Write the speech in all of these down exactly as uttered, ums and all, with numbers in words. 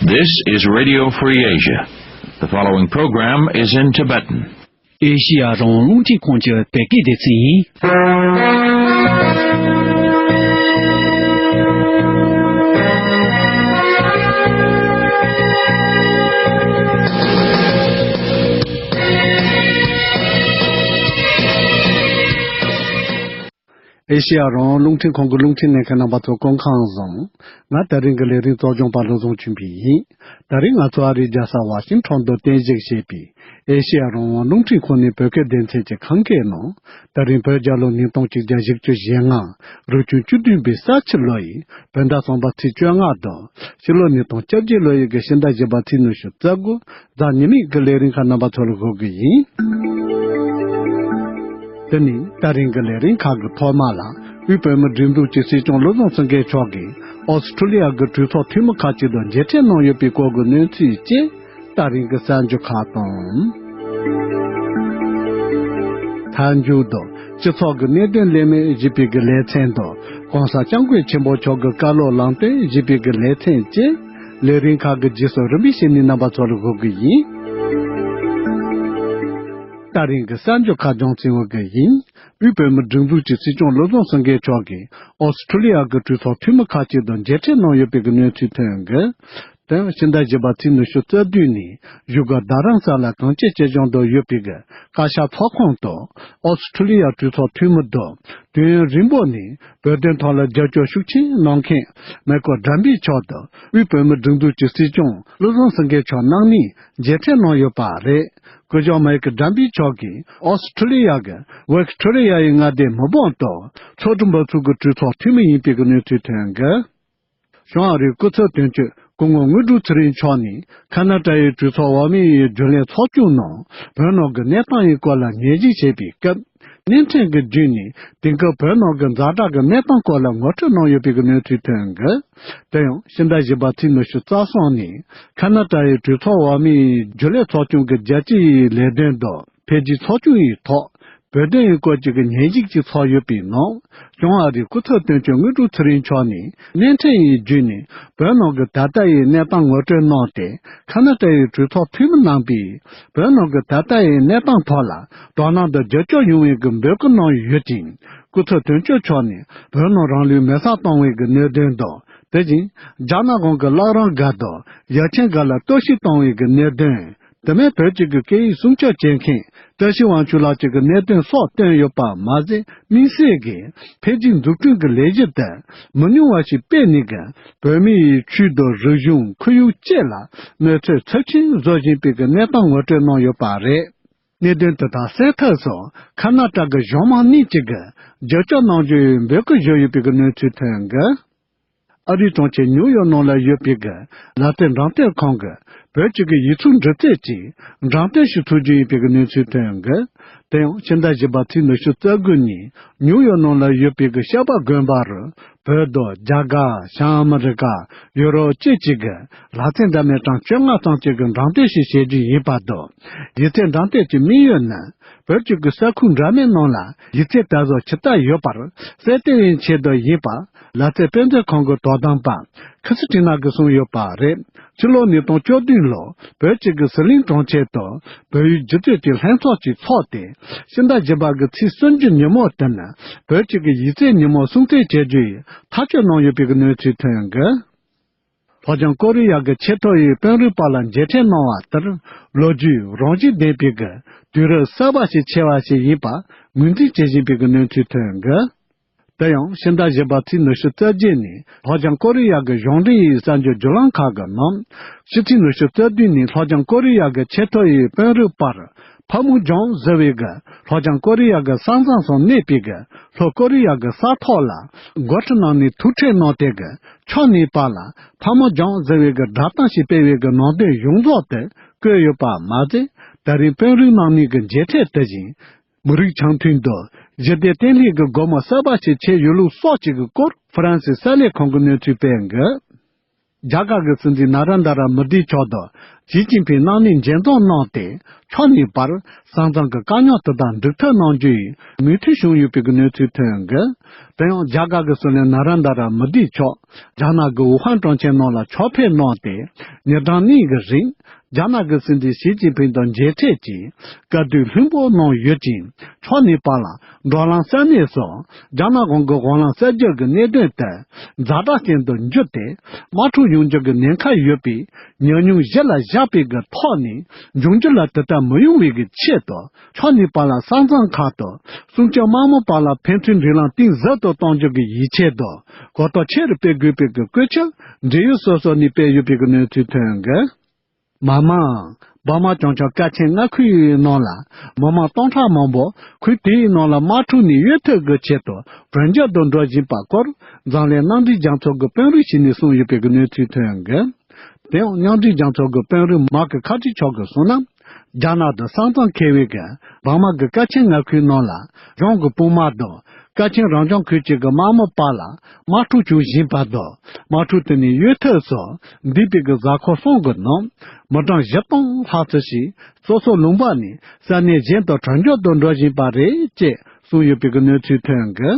This is Radio Free Asia. The following program is in Tibetan. ཨེ་ཤི་ཡ་རང་དབང་རླུང་འཕྲིན་ཁང་གི་བོད་སྐད་སྡེ་ཚན་ཡིན། ཨེ་ཤི་ཡ་རང་དབང་རླུང་འཕྲིན་ཁང་གི་རླུང་འཕྲིན་ལེན་མཁན་རྣམ་པ་ཚོ་སྐུ་ཁམས་བཟང་། ང་དེ་རིང་གི་ལས་རིམ་གཙོ་སྐྱོང་པ་བློ་བཟང་ཆོས་འཕེལ་ཡིན། དེ་རིང་ང་ཚོ་ཨ་རིའི་རྒྱལ་ས་ཝ་ཤིང་ཊོན་དུ་རྟེན་གཞི་བྱས་པའི་ཨེ་ཤེ་ཡ་རང་དབང་རླུང་འཕྲིན་ཁང་ནས་བོད་སྐད་སྡེ་ཚན་གྱི་ཁམས་སྐད་ནང་། དེ་རིང་བོད་རྒྱལ་ལོ་ཉིས་སྟོང་གཅིག་བརྒྱ་བཞི་བཅུ་ཞེ་ལྔ། རབ་བྱུང་བཅུ་བདུན་པའི་ས་ཕྱི་ལོ་ཡི་བོད་ཟླ་གསུམ་པ་ཚེས་བཅོ་ལྔ་དང་། ཕྱི་ལོ་ཉིས་སྟོང་བཅོ་བརྒྱད་ལོ་ཡི་གི་ཕྱི་ཟླ་བཞི་པ་ཚེས་ཉི་ཤུ་རྩ་དགུ། གཟའ་ཉི་མའི་གི་ལས་རིམ་ཁག་རྣམ་པ་ཚོར་གོ་གི་ཡིན། དེ་ནི་ད་རིང་གི་ལས་རིམ་ཁག་གི་ཐོག་མ་ལ། དབུས་བོད་མིའི་སྒྲིག་འཛུགས་ཀྱི་སྲིད་སྐྱོང་བློ་བཟང་སེང་གེ་མཆོག་གིས་ཨོ་སི་ཁྲུ་ལི་ཡ་གི་གྲོས་ཚོགས་འཐུས་མི་ཁག་ཅིག་དང་མཇལ་འཕྲད་གནང་ཡོད་པའི་སྐོར་གྱི་གནས་ཚུལ་བཅས། ད་རིང་གི་གསར་འགྱུར་ཁག་དང་། མཐའ་མཇུག་ཏུ་སྤྱི་ཚོགས་ཀྱི་གནད་དོན་གླེང་མོལ་ཞེས་པའི་གི་ལེ་ཚན་དང་། ༸གོང་ས་༸སྐྱབས་མགོན་ཆེན་པོ་མཆོག་གི་བཀའ་སློབ་ལམ་སྟོན་ཞེས་པའི་གི་ལེ་ཚན་བཅས། ལས་རིམ་ཁག་གི་རྗེས་སུ་རིམ་པས་བཤད་ནས་རྣམ་པ་ཚོར་གོ་གི་ཡིན། ད་རིང་གི་གསར་འགྱུར་ཁག་སྦྱོང་ཚེ་བོ་གི་ཡིན། དབུས་བོད་མིའི་སྒྲིག་འཛུགས་ཀྱི་སྲིད་སྐྱོང་བློ་བཟང་སེང་གེ་མཆོག་གིས་ཨོ་སི་ཁྲུ་ལི་ཡ་གི་གྲོས་ཚོགས་འཐུས་མི་ཁག་ཅིག་དང་མཇལ་འཕྲད་གནང་ཡོད་པའི་གི་གནས་ཚུལ་ཐོན་གི། དེ་ཕྱི་ཟླ་བཞི་པ་ཚེས་ཉི་ཤུ་རྩ་བདུན་ནས་བཞུགས་སྒར་རྡ་རམ་ས་ལ་གངས་སྐྱིད་སྐྱིད་གཤོངས་དུ་ཡོད་པའི་གི་བཀའ་ཤག་ཚོགས་ཁང་དུ་ཨོ་སི་ཁྲུ་ལི་ཡ་གྲོས་ཚོགས་འཐུས་མི་དང་དུས་ཡུན་རིང་པོ་ནས་བོད་དོན་ཐོག་ལ་རྒྱབ་སྐྱོར་ཤུགས་ཆེན་གནང་མཁན་མེག་གྷོ་གྷྲམ་པི་མཆོག་དང་དབུས་བོད་མིའི་སྒྲིག་འཛུགས་ཀྱི་སྲིད་སྐྱོང་བློ་བཟང་སེང་གེ་མཆོག་རྣམ་གཉིས་མཇལ་འཕྲད་གནང་ཡོད་པ་རེད། སྐུ་ཞབས་མེག་གྷོ་གྷྲམ་པི་མཆོག་གིས་ཨོ་སི་ཁྲུ་ལི་ཡ་གི་ཝིག་ཊོ་རི་ཡ་ཡི་མངའ་སྡེའི་མི་འབོར་དང་ཚོགས་སྒྲུབ་འབབ་ཚུགས་ཀྱི་གྲོས་ཚོགས་འཐུས་མི་ཡིན་པའི་གི་གནས་ཚུལ་ཐོན་གི། བྱང་ཨ་རིའི་སྐུ་ཚབ་དོན་གཅོད་སྐུ་ངོ་དངོས་གྲུབ་ཚེ་རིང་མཆོག་ནས་ཁ་ན་ཏ་ཡི་གྲོས་ཚོགས་འོག་མའི་རྒྱུན་ལས་ཚོགས་ཆུང་ནང་བོད་ནང་གི་གནས་སྟངས་ཡི་སྐོར་ལ་ཉན་ཞིབ་བྱས་པའི་སྐབས། བརྙན་འཕྲིན་གྱི་བརྒྱུད་ནས་དེང་སྐབས་བོད་ནང་གི་ཛ་དྲག་གི་གནས་སྟངས་སྐོར་ལ་ངོ་སྤྲོད་གནང་ཡོད་པའི་གི་གནས་ཚུལ་ཐོན་གི། དེ་ཡང་ཕྱི་ཟླ་བཞི་པ་ཚེས་ཉི་ཤུ་རྩ་གསུམ་ནས་ཁ་ན་ཏ་ཡི་གྲོས་ཚོགས་འོག་མའི་རྒྱུན་ལས་ཚོགས་ཆུང་གི་རྒྱལ་སྤྱིའི་ལས་དོན་དང་འཕེལ་རྒྱས་ཚོགས་ཆུང་ཡི་ཐོག་བོད་དོན་ཡི་སྐོར་གྱི་གི་ཉན་ཞིབ་ཅིག་ཚོགས་ཡོད་པའི་ནང་། བྱང་ཨ་རིའི་སྐུ་ཚབ་དོན་གཅོད་དངོས་གྲུབ་ཚེ་རིང་མཆོག་ནས་བརྙན་འཕྲིན་ཡི་བརྒྱུད་ནས་བོད་ནང་གི་ད་ལྟ་ཡི་གནས་སྟངས་ངོ་སྤྲོད་གནང་སྟེ། ཁ་ན་ཏ་ཡི་གྲོས་ཚོགས་འཐུས་མི་རྣམ་པས་བོད་ནང་གི་ད་ལྟ་ཡི་གནས་སྟངས་ཐོག་ལ་དོ་སྣང་དང་རྒྱབ་སྐྱོར་ཡོང་བའི་གི་འབོད་སྐུལ་གནང་ཡོད་ཅིང་། སྐུ་ཚབ་དོན་གཅོད་མཆོག་ནས་བོད་ནང་རང་ལུས་མེ་སྲེག་བཏང་བའི་གི་གནད་དོན་དང་། དེ་བཞིན་རྒྱ་ནག་གཞུང་གི་བླ་བྲང་སྒར་དང་ཡ་ཆེན་སྒར་ལ་གཏོར་བཤིག་བཏང་བའི་གི་གནད་དོན། དེ་མིན་བོད་ཀྱི་གི་སྐད་ཡིག་སྲུང་སྐྱོབ་བྱེད་མཁན་བཀྲ་ཤིས་དབང་ཕྱུག་ལགས་ཀྱི་གི་གནད་དོན་སོགས་བཏོན་ཡོད་པ་མ་ཟད། དམིགས་བསལ་གྱི་འཕེལ་རྒྱས་འཛུགས་སྐྲུན་གྱི་ལས་གཞི་དེ་མི་ཉུང་བ་ཞིག་སྤེལ་ནས་གི་བོད་མིའི་ཆོས་དང་རིག་གཞུང་ཁོར་ཡུག་བཅས་ལ་གནོད་འཚེ་ཚབས་ཆེན་བཟོ་བཞིན་པའི་གི་གནས་སྟངས་ངོ་སྤྲོད་གནང་ཡོད་པ་རེད། གནད་དོན་དེ་དག་སེལ་ཐབས་སུ་ཁ་ན་ཏ་གི་གཞུང་མང་གཉིས་ཀྱིས་གི་རྒྱབ་སྐྱོར་གནང་རྒྱུའི་འབོད་སྐུལ་ཞུས་ཡོད་པའི་གི་གནས་ཚུལ་ཐོན་གི། ཨ་རིའི་གྲོང་ཁྱེར་ཉིའུ་ཡོག་ནང་ལ་ཡོད་པའི་གི་ལག་རྩལ་འགྲེམས་སྟོན་ཁང་གི་བོད་ཀྱི་གི་ཡིག་ཚུགས་འབྲི་རྩལ་གྱི་འགྲེམས་སྟོན་ཞིག་ཚུགས་རྒྱུ་ཡིན་པའི་གི་གནས་ཚུལ་ཐོན་གི། དེ་ཡང་ཕྱི་ཟླ་བཞི་པ་ཚེས་ཉི་ཤུ་རྩ་དགུ་ཉིན་ཉིའུ་ཡོག་ནང་ལ་ཡོད་པའི་གི་ཤར་པ་དགོན་པ་རུ་བོད་དང་རྒྱ་གར་བྱང་ཨ་མི་རི་ཀ་ཡུ་རོབ་བཅས་ཀྱི་གི་ལག་རྩལ་འདྲ་མིན་གྲངས་བཅོ་ལྔ་ཙམ་གྱི་གི་འགྲེམས་སྟོན་ཞིག་བྱེད་རྒྱུ་ཡིན་པ་དང་། ཡིག་ཚད་འགྲེམས་སྟོན་གྱི་དམིགས་ཡུལ་ནི། བོད་ཀྱི་གི་ས་ཁུག་འདྲ་མིན་ནང་ལ་ཡིག་ཚད་དེ་ཚོ་ཇི་ལྟར་ཡོད་པར་གསལ་སྟོན་ཡི་ཆེད་དུ་ཡིན་པ། ལག་རྩལ་དཔེ་མཛོད་ཁང་གི་དོ་དམ་པ་ཁི་སི་ཏི་ན་གིས་གསུངས་ཡོད་པ་རེད། ཕྱི་ལོ་ཉིས་སྟོང་བཅུ་བདུན་ལོར་བོད་ཀྱི་གི་ཟི་ལིང་གྲོང་ཁྱེར་དུ་བོད་ཡིག་སྒྱུ་རྩལ་གྱི་ལྷན་ཚོགས་ཅིག་ཚོགས་ཏེ། ཕྱི་ཟླ་བཞི་པ་གི་ཚེས་སུམ་ཅུ་ཉིན་མོ་དེ་ནི་བོད་ཀྱི་གི་ཡིག་རྩལ་ཉིན་མོ་སྲུང་བརྩི་བྱེད་རྒྱུ་ཡི་ཐག་གཅོད་གནང་ཡོད་པའི་གི་གནས་ཚུལ་ཐོན་གི། ལྷོ་བྱང་ཀོ་རི་ཡ་གི་ཆེས་མཐོ་ཡི་དཔོན་རིགས་བར་ལ་མཇལ་འཕྲད་གནང་བ་ལྟར། ལོ་རྒྱུས་རང་བཞིན་ལྡན་པའི་གི་དུས་རབས་གསར་པ་ཞིག་ཆེ་བ་ཞིག་ཡིན་པ་ངོས་འཛིན་བྱེད་བཞིན་པའི་གི་གནས་ཚུལ་ཐོན་གི། དེ་ཡང་ཕྱི་ཟླ་བཞི་པ་ཚེས་ཉི་ཤུ་རྩ་བརྒྱད་ནས་ལྷོ་བྱང་ཀོ་རི་ཡ་གི་གཞུང་འབྲེལ་ཡི་གསར་འགྱུར་བརྒྱུད་ལམ་ཁག་གི་ནང་། ཕྱི་ཚེས་ཉི་ཤུ་རྩ་བདུན་ནས་ལྷོ་བྱང་ཀོ་རི་ཡ་གི་ཆེས་མཐོ་ཡི་དཔོན་རིགས་བར། ཕ་མུ་ཇོང་ཟེར་བའི་གི་ལྷོ་བྱང་ཀོ་རི་ཡ་གི་ས་མཚམས་སུ་གནས་པའི་གི་ལྷོ་ཀོ་རི་ཡ་གི་ས་ཐོག་ལ་འགོ་ཁྲིད་རྣམས་ནས་ཐུག་འཕྲད་གནང་སྟེ་གི་ཕྱག་ནས་བར་ལ་ཕ་མུ་ཇོང་ཟེར་བའི་གི་སྒྲ་གདངས་ཤིག་སྤེལ་བའི་གི་ནང་དོན་ཡོངས་རྫོགས་དེ་བཀོད་ཡོད་པ་མ་ཟད། ད་རེས་དཔོན་རིགས་རྣམ་གཉིས་ཀྱི་མཇལ་འཕྲད་དེ་བཞིན་མི་རིགས་འཆམ་མཐུན་དང་ཞི་བདེ་བརྟན་ལྷིང་གི་སྒོ་མོ་གསར་པ་ཞིག་ཕྱེ་ཡོད་ལུགས་སོགས་ཀྱི་གི་སྐོར་ཧྥ་རན་སིའི་གསར་ལས་ཁང་གི་གནས་ཚུལ་སྤེལ་གི། རྒྱ་གར་གྱི་སྲིད་འཛིན་ན་ར་འདྲ་ར་མོ་དིས་མཆོག་ཏུ་ཞི་ཅིན་ཕིང་གནམ་ནས་མཇལ་འཛོམས་གནང་སྟེ། ཕྱོགས་གཉིས་བར་ས་མཚམས་ཀྱི་དཀའ་རྙོག་དེ་དག་འགྲིག་ཐབས་གནང་རྒྱུ་ཡི་མོས་མཐུན་བྱུང་ཡོད་པའི་གནས་ཚུལ་ཐོན་ཡོད། དེ་ཡང་རྒྱ་གར་གྱི་སྲིད་བློན་ན་ར་འདྲ་ར་མོ་དིས་མཆོག་རྒྱ་ནག་གི་ཝུ་ཧན་གྲོང་ཁྱེར་ནང་ལ་ཕྱོགས་ཕེབས་གནང་སྟེ། ཉིན་གྲངས་གཉིས་ཀྱི་རིང་རྒྱ་ནག་གི་སྲིད་འཛིན་ཞི་ཅིན་ཕིང་དང་མཇལ་འཕྲད་ཀྱིས་བཀའ་བསྡུར་ལྷུན་པོ་གནང་ཡོད་ཅིང་། ཕྱོགས་གཉིས་བར་ལ་བགྲོ་གླེང་ས་གནས་སོགས་རྒྱ་ནག་གཞུང་གི་དབང་ལམ་གསར་བསྒྱུར་གྱི་གནད་དོན་དེ་ཛ་དྲག་ཅན་དུ་འགྱུར་ཏེ། དམག་འཁྲུག་ཡོང་རྒྱུ་གི་ཉེན་ཁ་ཡོད་པས། ཉམས་མྱོང་གཞི་ལ་བཞག་པའི་གི་ཐོག་ནས་འབྱུང་འགྱུར་ལ་དེ་ལྟར་མི་ཡོང་བའི་གི་ཆེད་དུ། ཕྱོགས་གཉིས་བར་ལ་ས་མཚམས་ཁག་ཏུ་སྲུང་སྐྱོབ་དམག་མི་བར་ལ་ཕན་ཚུན་འབྲེལ་ལམ་གཏིང་ཟབ་ཏུ་གཏོང་རྒྱུ་གི་ཡིད་ཆེས་དང་གོ་རྟོགས་ཆེ་རུ་སྤེལ་དགོས་པའི་གི་བཀོད་ཁྱབ་འབྲེལ་ཡོད་སོ་སོ་ནས་སྤེལ་ཡོད་པའི་གི་གནས་ཚུལ་ཐོན་ཡོད། མ་མ། འབར་མ་བྱང་ཆུབ་སྐར་ཆེན་མངའ་ཁུལ་ནང་ལ་མི་མང་སྟོང་ཕྲག་མང་པོ་ཁུལ་དེའི་ནང་ལ་དམག་འཁྲུག་ནས་གཡོལ་ཐབས་ཀྱི་ཆེད་དུ་བྲོས་བྱོལ་དུ་འགྲོ་བཞིན་པ་སྐོར་འཛམ་གླིང་མནའ་འབྲེལ་རྒྱལ་ཚོགས་ཀྱི་དཔོན་རིགས་ཤིག་ནས་གསུངས་ཡོད་པའི་གི་གནས་ཚུལ་ཐོན་ཡོད། དེ་ཡང་མཉམ་འབྲེལ་རྒྱལ་ཚོགས་ཀྱི་དཔོན་རིགས་མར་ཁེ་ཁ་ཏྲི་མཆོག་གིས་གསུངས་ན། རྒྱ་ནག་དང་ས་མཚམས་འཁེལ་བའི་གི་འབར་མ་གི་སྐར་ཆེན་མངའ་ཁུལ་ནང་ལ་གཞུང་གི་དཔུང་དམག་དང་སྐར་ཆེན་རང་སྐྱོང་ཁུལ་གཅིག་གི་དམག་མི་བར་ལ་དམག་འཁྲུག་བྱུང་བཞིན་པ་དང་། དམག་འཁྲུག་དེ་ནས་གཡོལ་ཐབས་སུ་འདས་པའི་གི་གཟའ་འཁོར་གསུམ་གི་ནང་མི་གྲངས་བཞི་སྟོང་ལྷག་ཙམ་ཞིག་སོ་སོ་ལུང་པ་ནས་ས་གནས་གཞན་དུ་བྲོས་བྱོལ་དུ་འགྲོ་བཞིན་པ་རེད་ཅེས་གསུངས་ཡོད་པའི་གི་གནས་ཚུལ་ཐོན་གི།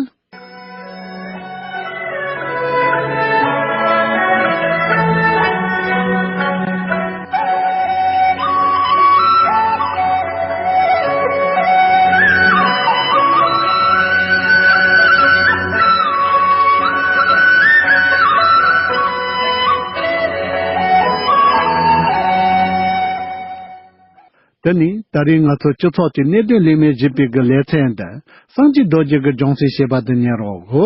དེ་ནི་ད་རེས་ང་ཚོ་སྤྱི་ཚོགས་ཀྱི་གནད་དོན་ལས་མེད་ཞེས་པའི་གི་ལེ་ཚན་འདི་སངས་རྒྱས་རྡོ་རྗེ་གི་སྦྱོང་ཚིག་ཞེས་པ་འདི་ཉན་རོགས་གོ།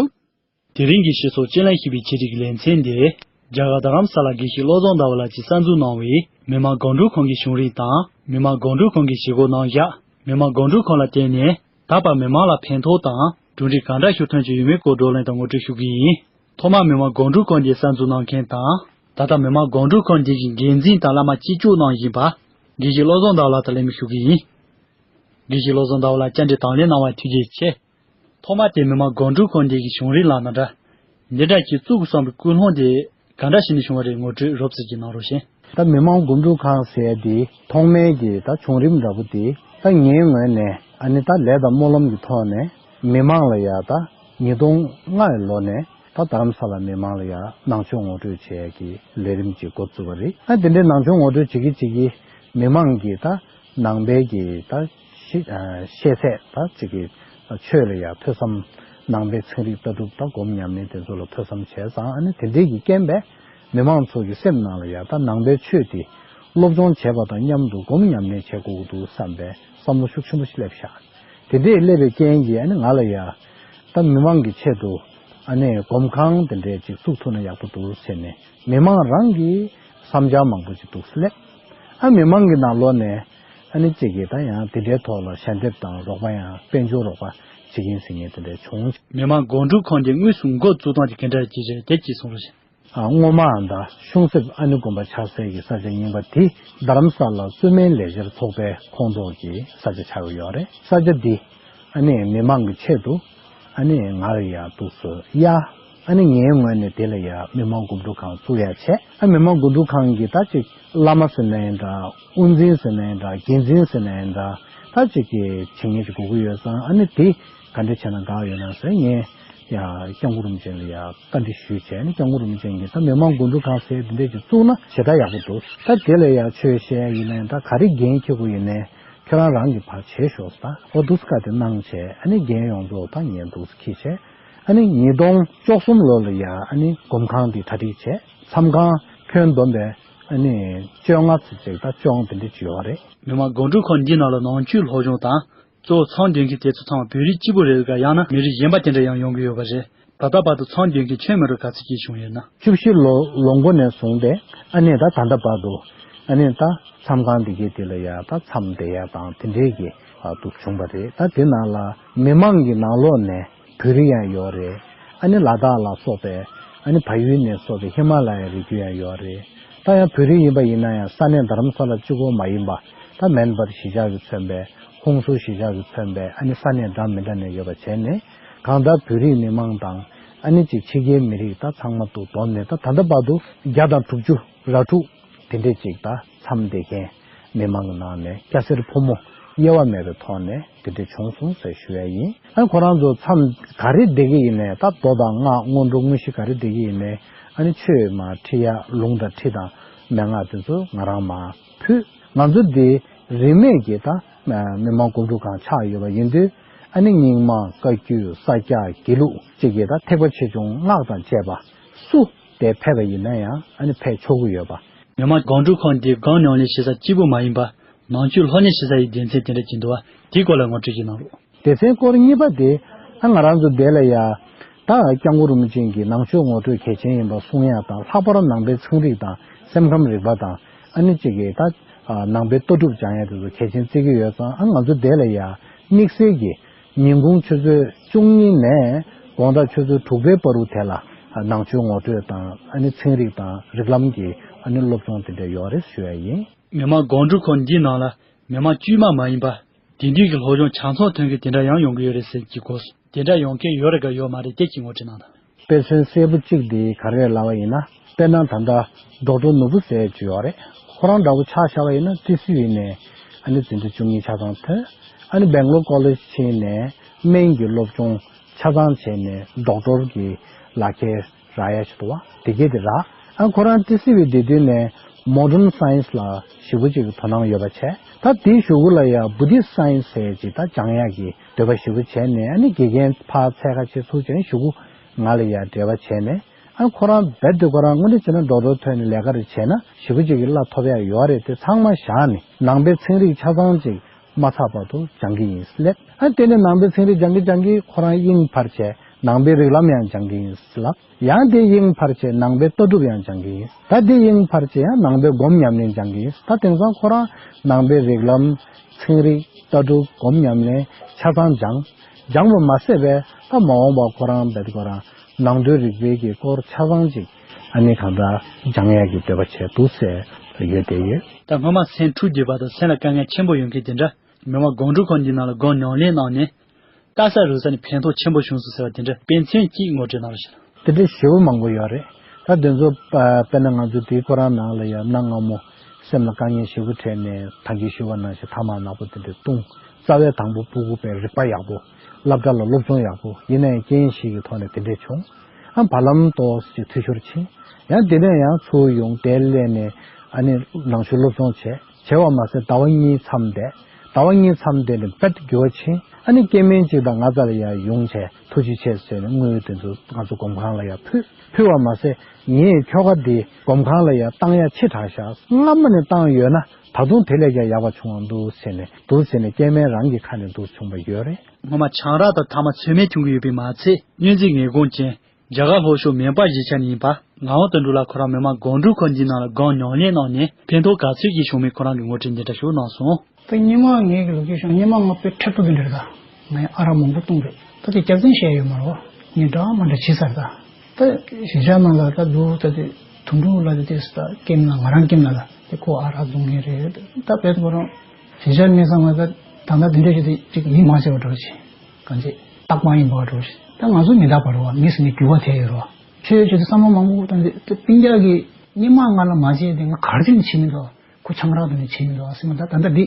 དེ་རིང་གི་སྤྱི་ཚོགས་སྤྱི་གླེང་ཞེས་པའི་ཆེད་དུ་ལེ་ཚན་འདི་རྒྱ་གར་རྡ་རམ་ས་ལ་དགེ་བཤེས་བློ་བཟང་ཟླ་བ་ལགས་ཀྱིས་གསར་འཛུགས་གནང་བའི་མི་དམངས་སྒོམ་སྒྲུབ་ཁང་གི་བྱུང་རིམ་དང་། མི་དམངས་སྒོམ་སྒྲུབ་ཁང་གི་བྱེད་སྒོ་རྣམ་གཞག་མི་དམངས་སྒོམ་སྒྲུབ་ཁང་ལ་བརྟེན་ནས་ད་བར་མི་དམངས་ལ་ཕན་ཐོགས་དང་གྲུབ་འབྲས་གང་འདྲ་ཤིག་ཐོན་གྱི་ཡོད་མེད་སྐོར་བགྲོ་གླེང་དང་ངོ་སྤྲོད་ཞུ་གི་ཡིན། ཐོག་མར་མི་དམངས་སྒོམ་སྒྲུབ་ཁང་འདི་གསར་འཛུགས་གནང་མཁན་དང་། ད་ལྟ་མི་དམངས་སྒོམ་སྒྲུབ་ཁང་འདི་གི་འགན་འཛིན་དང་བླ་མ་གཅིག་གྱུར་གནང་བཞིན་པ། དགེ་བཤེས་བློ་བཟང་ཟླ་བ་ལགས་དང་གླེང་མོལ་ཞུ་གི་ཡིན། དགེ་བཤེས་བློ་བཟང་ཟླ་བ་ལགས་བཅར་འདྲི་དང་ལེན་གནང་བར་ཐུགས་རྗེ་ཆེ། ཐོག་མ་དེ་མི་དམངས་སྒོམ་སྒྲུབ་ཁང་འདི་གི་བྱུང་རིམ་ལ་ནི་འདྲ། འདི་འདྲ་ཞིག་བཙུགས་དགོས་བསམ་པའི་ཀུན་སློང་དེ་ག་འདྲ་ཞིག་ནས་བྱུང་བ་རེད། ངོ་སྤྲོད་རོབ་ཙམ་ཅིག་གནང་རོགས་ཞུ། ད་མི་དམངས་སྒོམ་སྒྲུབ་ཁང་ཟེར་ཡ་དེ་ཐོག་མའི་གི་ད་བྱུང་རིམ་འདྲ་པོ་དེ་ད་ངའི་ངོས་ནས་ཨ་ནི་ད་ལས་དང་སྨོན་ལམ་གྱི་ཐོག་ནས་མི་དམངས་ལ་ཡ་ད་ཉིས་སྟོང་ལྔ་ཡི་ལོ་ནས་ད་རྡ་རམ་ས་ལ་མི་དམངས་ལ་ཡ་ནང་ཆོས་ངོ་སྤྲོད་བྱེད་ཡ་གི་ལས་རིམ་ཅིག་འགོ་བཙུགས་པ་རེད། ཨ་དེ་འདྲའི་ནང་ཆོས་ངོ་སྤྲོད་བྱེད་ཀྱི་བྱེད་ཀྱི་མི་དམངས་ཀྱི་ད་ནང་པའི་གི་ད་ཤེས་ཨ་ཤེས་ཚད་ད་ཅིག་གི་ཆོས་ལ་ཡ་ཐོས་བསམ། ནང་པའི་ཚན་རིག་ལྟ་གྲུབ་དང་སྒོམ་ཉམས་ལེན་དེ་ཚོ་ལ་ཐོས་བསམ་བྱས་ཙང་ཨ་ནི་དེ་འདྲའི་གི་རྐྱེན་པས་མི་མང་ཚོ་གི་སེམས་ནང་ལ་ཡ་ད་ནང་པའི་ཆོས་དེ་སློབ་སྦྱོང་བྱས་པ་དང་མཉམ་དུ་སྒོམ་ཉམས་ལེན་བྱེད་དགོས་ཀྱི་འདུག་བསམ་པའི་བསམ་བློ་ཤུགས་ཆེན་པོ་ཞིག་སླེབས་ཤག་དེ་འདྲའི་སླེབས་པའི་རྐྱེན་གྱིས་ཨ་ནི་ང་ལ་ཡ་ད་མི་མང་གི་ཆེད་དུ་ཨ་ནི་སྒོམ་ཁང་དེ་འདྲའི་ཅིག་བཙུགས་ཐུབ་ན་ཡག་པོ་འདུག་ཟེར་ནས་མི་མང་རང་གི་བསམ་འཆར་མང་པོ་ཅིག་འདུག་སླེབས། ཨ་མི་མང་གི་ནང་ལོགས་ནས་ཨ་ནི་གཅིག་གིས་ད་ཡང་དེ་འདྲའི་ཐོག་ལ་ཞལ་འདེབས་དང་རོགས་པ་ཡང་དཔལ་འབྱོར་རོགས་པ་བྱེད་ཀྱིན་ཟེར་མཁན་དེ་འདྲ་བྱུང་། མི་དམངས་སྒོམ་སྒྲུབ་ཁང་དེ་དངོས་སུ་འགོ་བཙུགས་སྟངས་དེ་ག་འདྲ་ཅིག་རེད། དེ་གཅིག་གསུང་རོགས་ཞུ། ཨ་སྔོན་མ་ད་ཆུང་སྲིད་ཨ་ནེ་དགོན་པ་ཆགས་སའི་གི་ས་ཆ་རྙིང་པ་དེ་རྡ་རམ་ས་ལ་བཙུན་མའི་ལས་བྱེད་ཚོགས་པའི་ཁོངས་གཏོགས་ཀྱི་ས་ཆ་ཆགས་ཀྱི་ཡོད་རེད། ས་ཆ་འདི་ཨ་ནི་མི་མང་གི་ཆེད་དུ་ཨ་ནི་ང་ལ་ཡ་འདུག་སེ་གཡར། ཨ་ནི་ངའི་ངོས་ནས་དེ་ལ་ཡ་མི་དམངས་སྒོམ་སྒྲུབ་ཁང་བཙུགས་ཡ་བྱས། ཨ་མི་དམངས་སྒོམ་སྒྲུབ་ཁང་གི་ད་ཅིག་བླ་མ་ཟེར་ན་ཡང་འདྲ། དབུ་འཛིན་ཟེར་ན་ཡང་འདྲ། འགན་འཛིན་ཟེར་ན་ཡང་འདྲ། ད་ཅིག་གི་བྱེད་མཁན་ཅིག་དགོས་ཀྱི་ཡོད་ཙང་ཨ་ནི་དེ་ག་འདྲ་བྱས་ན་དགའ་ཡོད་ན་ཟེར་ངས་ཡ་སྐྱབས་མགོན་རིན་པོ་ཆེ་ལ་ཡ་བཀའ་འདྲི་ཞུས་བྱས། ཨ་ནི་སྐྱབས་མགོན་རིན་པོ་ཆེ་གིས་ད་མི་དམངས་སྒོམ་སྒྲུབ་ཁང་ཟེར་དེ་འདྲས་ཅིག་བཙུགས་ན་ཞེ་དྲག་ཡག་པོ་འདུག་ད་དེ་ལ་ཡ་ཆོས་བཤད་ཡ་ཡིན་ན་ཡང་འདྲ། ག་རེ་འགན་འཁྱེར་དགོས་ཡིན་ནའི་ཁྱོད་རང་རང་གིས་ཕར་བྱེད་ཤོག་ཟེར། ད་འོ་འདུག་སེ་བཀའ་དེ་གནང་བྱས། ཨ་ནི་འགན་ཡོངས་རྫོགས་ད་ངས་འདུག་སེ་འཁྱེར་བྱས། ཨ་ནི་ཉིས་སྟོང་བཅུ་གསུམ་ལོ་ལ་ཡ་ཨ་ནི་སྒོམ་ཁང་འདི་གྲ་སྒྲིག་བྱས། མཚམས་ཁང་ཁྱོན་བསྡོམས་པས་ཨ་ནི་བཅོ་ལྔ་ཙམ་ཅིག་ད་བཅོ་ལྔ་དེ་འདྲ་ཅིག་ཡོད་རེད། མི་དམངས་སྒོམ་སྒྲུབ་ཁང་འདིའི་ནང་ལ་ནང་ཆོས་སློབ་སྦྱོང་དང་གཙོ་བོ་མཚམས་སྡོད་མཁན་དེ་ཚོ་ཚང་མ་བོད་རིགས་གཅིག་པུ་རེད་ག་ཡང་ན་མི་རིགས་གཞན་པ་དེ་འདྲ་ཡང་ཡོང་གི་ཡོད་པ་རེད། ད་ལྟ་བར་དུ་མཚམས་སྡོད་མཁན་ཁྱོན་མི་རུང་ག་ཚོད་ཅིག་བྱུང་ཡོད་ན། བཅུ་བཞི་ལོ་ལོ་མགོ་ནས་བཟུང་སྟེ་ཨ་ནི་ད་ད་ལྟ་བར་དུ་ཨ་ནི་ད་མཚམས་ཁང་འདི་གའི་དེ་ལ་ཡ་ད་མཚམས་བསྡད་ཡ་དང་དེ་འདྲའི་གི་ཨ་འདུག་བྱུང་བ་རེད། ད་དེ་ནང་ལ་མི་མང་གི་ནང་ལོགས་ནས་བོད་རིགས་ཡང་ཡོད་རེད། ཨ་ནི་ལ་དྭགས་ལ་སོགས་པའི་ཨ་ནི་བལ་ཡུལ་ནས་སོགས་པའི་ཧི་མ་ལ་ཡའི་རི་རྒྱུད་ཡང་ཡོད་རེད། ད་ཡང་བོད་རིགས་ཡིན་པ་ཡིན་ན་ཡང་ས་གནས་རྡ་རམ་ས་ལ་གཅིག་པོ་མ་ཡིན་པ་ད་མེན་པར་གཞིས་ཆགས་ཀྱིས་མཚོན་པའི་ཧུན་སུར་གཞིས་ཆགས་ཀྱིས་མཚོན་པའི་ཨ་ནི་ས་གནས་འདྲ་མི་འདྲ་ནས་ཡོད་པ་བྱས་ནས་གང་ལྟར་བོད་རིགས་མི་མང་དང་ ཨ་ནི་ཅིག་ཕྱི་རྒྱལ་མི་རིགས་ད་ཚང་མ་དུ་བསྡོམས་ནས་ད་ད་ལྟ་བར་དུ་བརྒྱ་དང་དྲུག་ཅུ་ར་དྲུག་དེ་འདྲས་ཅིག་ད་མཚམས་བསྡད་མཁན་མི་མང་གི་ནང་ནས་སྐྱ་སེར་ཕོ་མོ་དབྱེ་བ་མེད་པའི་ཐོག་ནས་དེ་འདྲས་བྱུང་སོང་ཟེར་ཞུ་ཡ་ཡིན། ཨ་ཁོ་རང་ཚོ་མཚམས་ག་རེ་བསྡད་ཀྱི་ཡིན་ནའི་ད་མདོ་དང་སྔགས་སྔོན་འགྲོ་དངོས་གཞི་ག་རེ་བསྡད་ཀྱི་ཡིན་ནའི་ཨ་ནི་ཆོས་མ་ཁྲིད་ཡ་ལུང་དང་ཁྲིད་དང་མན་ངག་དེ་ཚོ་ང་རང་མ་ཕུལ། ང་ཚོ་འདི་རིས་མེད་ཀྱི་ད་མི་མང་སྒོམ་སྒྲུབ་ཁང་ཆགས་ཡོད་པ་ཡིན་དུས་ཨ་ནི་རྙིང་མ་བཀའ་བརྒྱུད་ས་སྐྱ་དགེ་ལུགས་བཅས་ཀྱི་ད་ཐེག་པ་ཆེ་ཆུང་སྔགས་དང་བཅས་པ་སུ་དེ་ཕེབས་པ་ཡིན་ན་ཡང་ཨ་ནི་ཕེབས་ཆོག་གི་ཡོད་པ། མི་དམངས་སྒོམ་སྒྲུབ་ཁང་འདི་སྒོམ་ཉམས་ལེན་བྱེད་ས་གཅིག་པུ་མ་ཡིན་པར་ནང་ཆོས་སློབ་གཉེར་བྱེད་ས་ཡི་སྡེ་ཚན་དེ་འདྲ་ཅིག་འདུག་བ། དེའི་སྐོར་ལ་ངོ་སྤྲོད་ཅིག་གནང་རོགས། སྡེ་ཚན་སྐོར་གཉིས་པ་དེ་ཨ་ང་རང་ཚོ་འདི་ལ་ཡ་ད་སྐྱབས་མགོན་རིན་པོ་ཆེ་གིས་ནང་ཆོས་ངོ་སྤྲོད་གལ་ཆེན་ཡིན་པ་གསུང་ཡ་དང་ལྷག་པར་ནང་པའི་ཚན་རིག་དང་སེམས་ཁམས་རིག་པ་དང་ཨ་ནི་གཅིག་གིས་ད་ནང་པའི་ལྟ་གྲུབ་སྦྱང་ཡ་དེ་ཚོ་གལ་ཆེན་བརྩི་གི་ཡོད་ཙང་ཨ་ང་ཚོ་འདི་ལ་ཡ་དམིགས་བསལ་གྱི་ཉིན་གུང་ཆུ་ཚོད་བཅུ་གཉིས་ནས་དགོང་དག་ཆུ་ཚོད་དྲུག་པའི་བར་དུ་དེ་ལ་ནང་ཆོས་ངོ་སྤྲོད་དང་ཨ་ནི་ཚན་རིག་དང་རིགས་ལམ་གྱི་ཨ་ནི་སློབ་སྦྱོང་དེ་འདྲ་ཡོད་རེད་ཞུ་ཡ་ཡིན། མི་དམངས་སྒོམ་སྒྲུབ་ཁང་འདིའི་ནང་ལ་མི་དམངས་དཀྱུས་མ་མ་ཡིན་པ་དེང་དུས་ཀྱི་སློབ་སྦྱོང་ཆ་ཚང་ཐོན་མཁན་དེ་འདྲ་ཡང་ཡོང་གི་ཡོད་རེད་ཟེར་གྱི་གོ། དེ་འདྲ་ཡོང་མཁན་ཡོད་རེད་ག་ཡོད་མ་རེད་སྐད་ཅིག་ངོ་སྤྲོད་གནང་དང་། དཔེ་མཚོན་གསལ་པོ་གཅིག་འདི་ག་རེ་ལབ་པ་ཡིན་ན། དཔེར་ན་ད་ལྟ་ཌོག་ཊར་ནོར་བུ་ཟེར་ཅིག་ཡོད་རེད། ཁོ་རང་འདྲ་བོ་ཆ་བཞག་པ་ཡིན་ན་ཏི་སི་ཝི་ནས་ཨ་ནི་འཛིན་གྲྭ་བཅུ་གཉིས་ཆ་ཚང་ཐོན། ཨ་ནི་སྦེང་ལོར་ཀོ་ལེཇ་ཕྱིན་ནས་སྨན་གྱི་སློབ་སྦྱོང་ཆ་ཚང་བྱས་ནས་ཌོག་ཊར་གྱི་ལག་ཁྱེར་རག་ཡ་ཞིག་འདུག་བ། དེ་གས་དེ་རག་ཨ་ཁོ་རང་ཏི་སི་ཝི་བསྡད་དུས་ནས་མོ་ཌརན་སའེན་སི་ལ་ཞེ་པོ་ཅིག་དོ་སྣང་ཡོད་པ་བྱས། ད་དེའི་གཞུག་གུ་ལ་ཡ་བུ་དིསི་སའེན་སི་ཟེར་ཅིག་ད་སྦྱང་ཡག་གི་འདོད་པ་ཞེ་པོ་བྱས་ནས་ཨ་ནི་དགེ་རྒན་ཕར་འཚོལ་ཁ་ཆེ་ཚུགས་བྱས་གཞུག་གུ་ང་ལ་ཡ་འབྲེལ་བ་བྱས་ནས་ཨ་ཁོ་རང་རྦད་དེ་ཁོ་རང་དངོས་གནས་བྱས་ན་ཌོག་ཊར་ཐོན་ནས་ལས་ཀ་རེ་བྱས་ན་ཞེ་པོ་ཅིག་གི་གླ་ཐོབ་ཡག་ཡོད་རེད། དེ་ཚང་མ་བཞག་ནས་ནང་པའི་ཚན་རིག་ཆ་ཚང་ཅིག་མ་ཚར་བར་དུ་སྦྱང་གི་ཡིན་ལབ། ཨ་དེ་ནས་ནང་པའི་ཚན་རིག་སྦྱང་གི་སྦྱང་གི་ཁོ་རང་དབྱིངས་འཕར་བྱས་ནང་པའི་རིགས་ལམ་ཡང་སྦྱང་གི་ཡིན་ལབ། ཡང་དེ་དབྱིངས་འཕར་བྱས་ནང་པའི་ལྟ་གྲུབ་ཡང་སྦྱང་གི་ཡིན། ད་དེ་དབྱིངས་འཕར་བྱས་ཡང་ནང་པའི་སྒོམ་ཉམས་ལེན་སྦྱང་གི་ཡིན། ད་དེང་སང་ཁོ་རང་ནང་པའི་རིགས་ལམ་ཚན་རིག་ལྟ་གྲུབ་སྒོམ་ཉམས་ལེན་ཆ་ཚང་སྦྱང་། སྦྱང་བ་མ་ཟད་པས་ད་མ་འོངས་པ་ཁོ་རང་རྦད་ཁོ་རང་ནང་དོན་རིག་པའི་གི་སྐོར་ཆ་ཚང་ཅིག་ཨ་ནི་གང་ལྟར་སྦྱང་ཡག་གི་འདོད་པ་བྱས་འདུག་ཟེར་ཡོད་དེ་ཡོད། ད་སྔོན་མ་སེམས་འཁྲུག་བསྡད་པ་དང་སེམས་ལ་དཀའ་ངལ་ཆེན་པོ་ཡོང་མཁན་དེ་འདྲ་མི་དམངས་སྒོམ་སྒྲུབ་ཁང་འདིའི་ནང་ལ་སྒོམ་ཉམས་ལེན་གནང་ནས་དཀའ་ས་རུ་ས་ནས་ཕན་ཐོགས་ཆེན་པོ་བྱུང་སོང་ཟེར་བ་དེ་འདྲ་དཔེ་མཚོན་གཅིག་ངོ་སྤྲོད་གནང་རོགས་ཞུ། དེ་འདྲ་ཞེ་པོ་མང་པོ་ཡོད་རེད། ད་དེ་ཚོ་དཔེར་ན་ང་ཚོ་དེའི་ཁོ་རང་ནང་ལ་ཡང་གནའ་སྔ་མོ་སེམས་ལ་དཀའ་ངལ་ཞེ་པོ་འཕྲད་ནས་ད་གིན་ཞུས་པ་ནང་བཞིན་ཐ་མག་ནག་པོ་དེ་འདྲ་བཏུང་། རྩ་བའི་དང་པོ་སྤུ་གུ་དཔེ་རིག་པ་ཡག་པོ། སློབ་གྲྭ་ལ་སློབ་སྦྱོང་ཡག་པོ་ཡིན་ན་ཡང་རྐྱེན་ཞིག་གི་ཐོག་ནས་དེ་འདྲས་བྱུང་། ཨ་བར་ལམ་ཏོག་ཙམ་འཐུས་ཤོར་ཕྱིན། ཡང་དེ་ནས་ཡང་ཚུར་ཡོང་དེ་སླེབས་ནས་ཨ་ནི་ནང་ཆོས་སློབ་སྦྱོང་བྱས། བྱས་པ་མ་ཟད་ཟླ་བ་གཉིས་མཚམས་བསྡད། ཟླ་བ་གཉིས་མཚམས་བསྡད་ནས་དཔེ་འགྱུར་བ་ཕྱིན། ཨ་ནི་སྐྱེ་དམན་གཅིག་དང་ང་རྩ་ལ་ཡང་ཡོང་བྱས་ཐུགས་རྗེ་ཆེ་ཟེར་ནས་དངུལ་དེ་ཚོ་ང་ཚོ་སྒོམ་ཁང་ལ་ཡང་ཕུལ། ཕུལ་བ་མ་ཟད་ངས་ཁྱོ་ག་འདི་སྒོམ་ཁང་ལ་ཡང་བཏང་ཡ་ཆེ་དྲགས་ཤག་སྔ་མོ་ནས་བཏང་ཡོད་ན་ད་དུང་དེ་ལས་ཀྱང་ཡག་པ་བྱུང་བ་འདུག་ཟེར་ནས་འདུག་ཟེར་ནས་སྐྱེ་དམན་རང་གི་ཁ་ནས་འདུག་བྱུང་བ་ཡོད་རེད། སྔོན་མ་ཆང་རག་དང་ཐ་མག་ཚོད་མེད་མཐུང་གི་ཡོད་པས་མ་ཚད་སྨྱོན་རྫས་ངན་གོང་ཅན་རྒྱ་གར་ལྷོ་ཕྱོགས་མོན་པ་གཞིས་ཆགས་ནས་ཡིན་པ་ངག་དབང་དོན་གྲུབ་ལགས་ཁོ་རང་མི་དམངས་སྒོམ་སྒྲུབ་ཁང་འདིའི་ནང་ལ་སྒོམ་ཉམས་ལེན་གནང་ནས་ཕན་ཐོགས་ག་ཚོད་ཅིག་བྱུང་མིན་ཁོ་རང་གིས་ངོ་སྤྲོད་འདི་འདྲ་ཞིག་གནང་སོང་། ད་སྔོན་མ་ངའི་གི་ལོ་རྒྱུས་བཤད་ན་སྔོན་མ་ང་དཔེ་འཁྲབ་སྟོན་དེ་འདྲ་རེད། ད་ངས་ཨ་རག་མང་པོ་བཏུང་རེད། ད་དེ་སྐྱག་རྫུན་བཤད་ཡོད་མ་རེད་བ། ངས་འདྲ་མ་འདྲ་བྱས་ཚར་རེད། ད་ད་གཞིས་ཆགས་ནང་ལ་ད་འདུག་ད་དེ་དོན་གྲུབ་ལགས་དེ་དེ་ད་སྐེམ་ན་ང་རང་སྐེམ་ན་ད་དེ་ཁོ་ཨ་རག་བཙོང་མཁན་རེད། ད་དཔེ་ཁོ་རང་གཞིས་ཆགས་གནས་ཚང་ང་ད་ད་ལྟ་དེ་འདྲ་ཞིག་དེ་ཅིག་ཡིད་མ་ཆེས་པ་འདྲ་བོ་ཅིག་གང་ཅི་རྟག་པ་ཡིན་པ་འགྲོ་ཞིག་ད་ང་ཚོ་མི་རྟག་པ་རེད་བ། མི་ཟེར་ནས་འགྱུར་བ་ཐེབས་ཡོད་རེད་བ། ཆོས་ཆོས་དེ་བསམ་བློ་མང་པོ་བཏང་སྟེ་དེ་སྤུན་ཀྱག་གིས་སྔོན་མ་ང་ལ་མ་བྱས་ཏེ་ང་ག་རེ་བྱས་ནས་བྱེད་མི་འདུག་ཁོ་ཆང་རག་དེ་ནས་བྱེད་མི་འདུག་སེམས་ལ་ད་ད་ལྟ་འདི་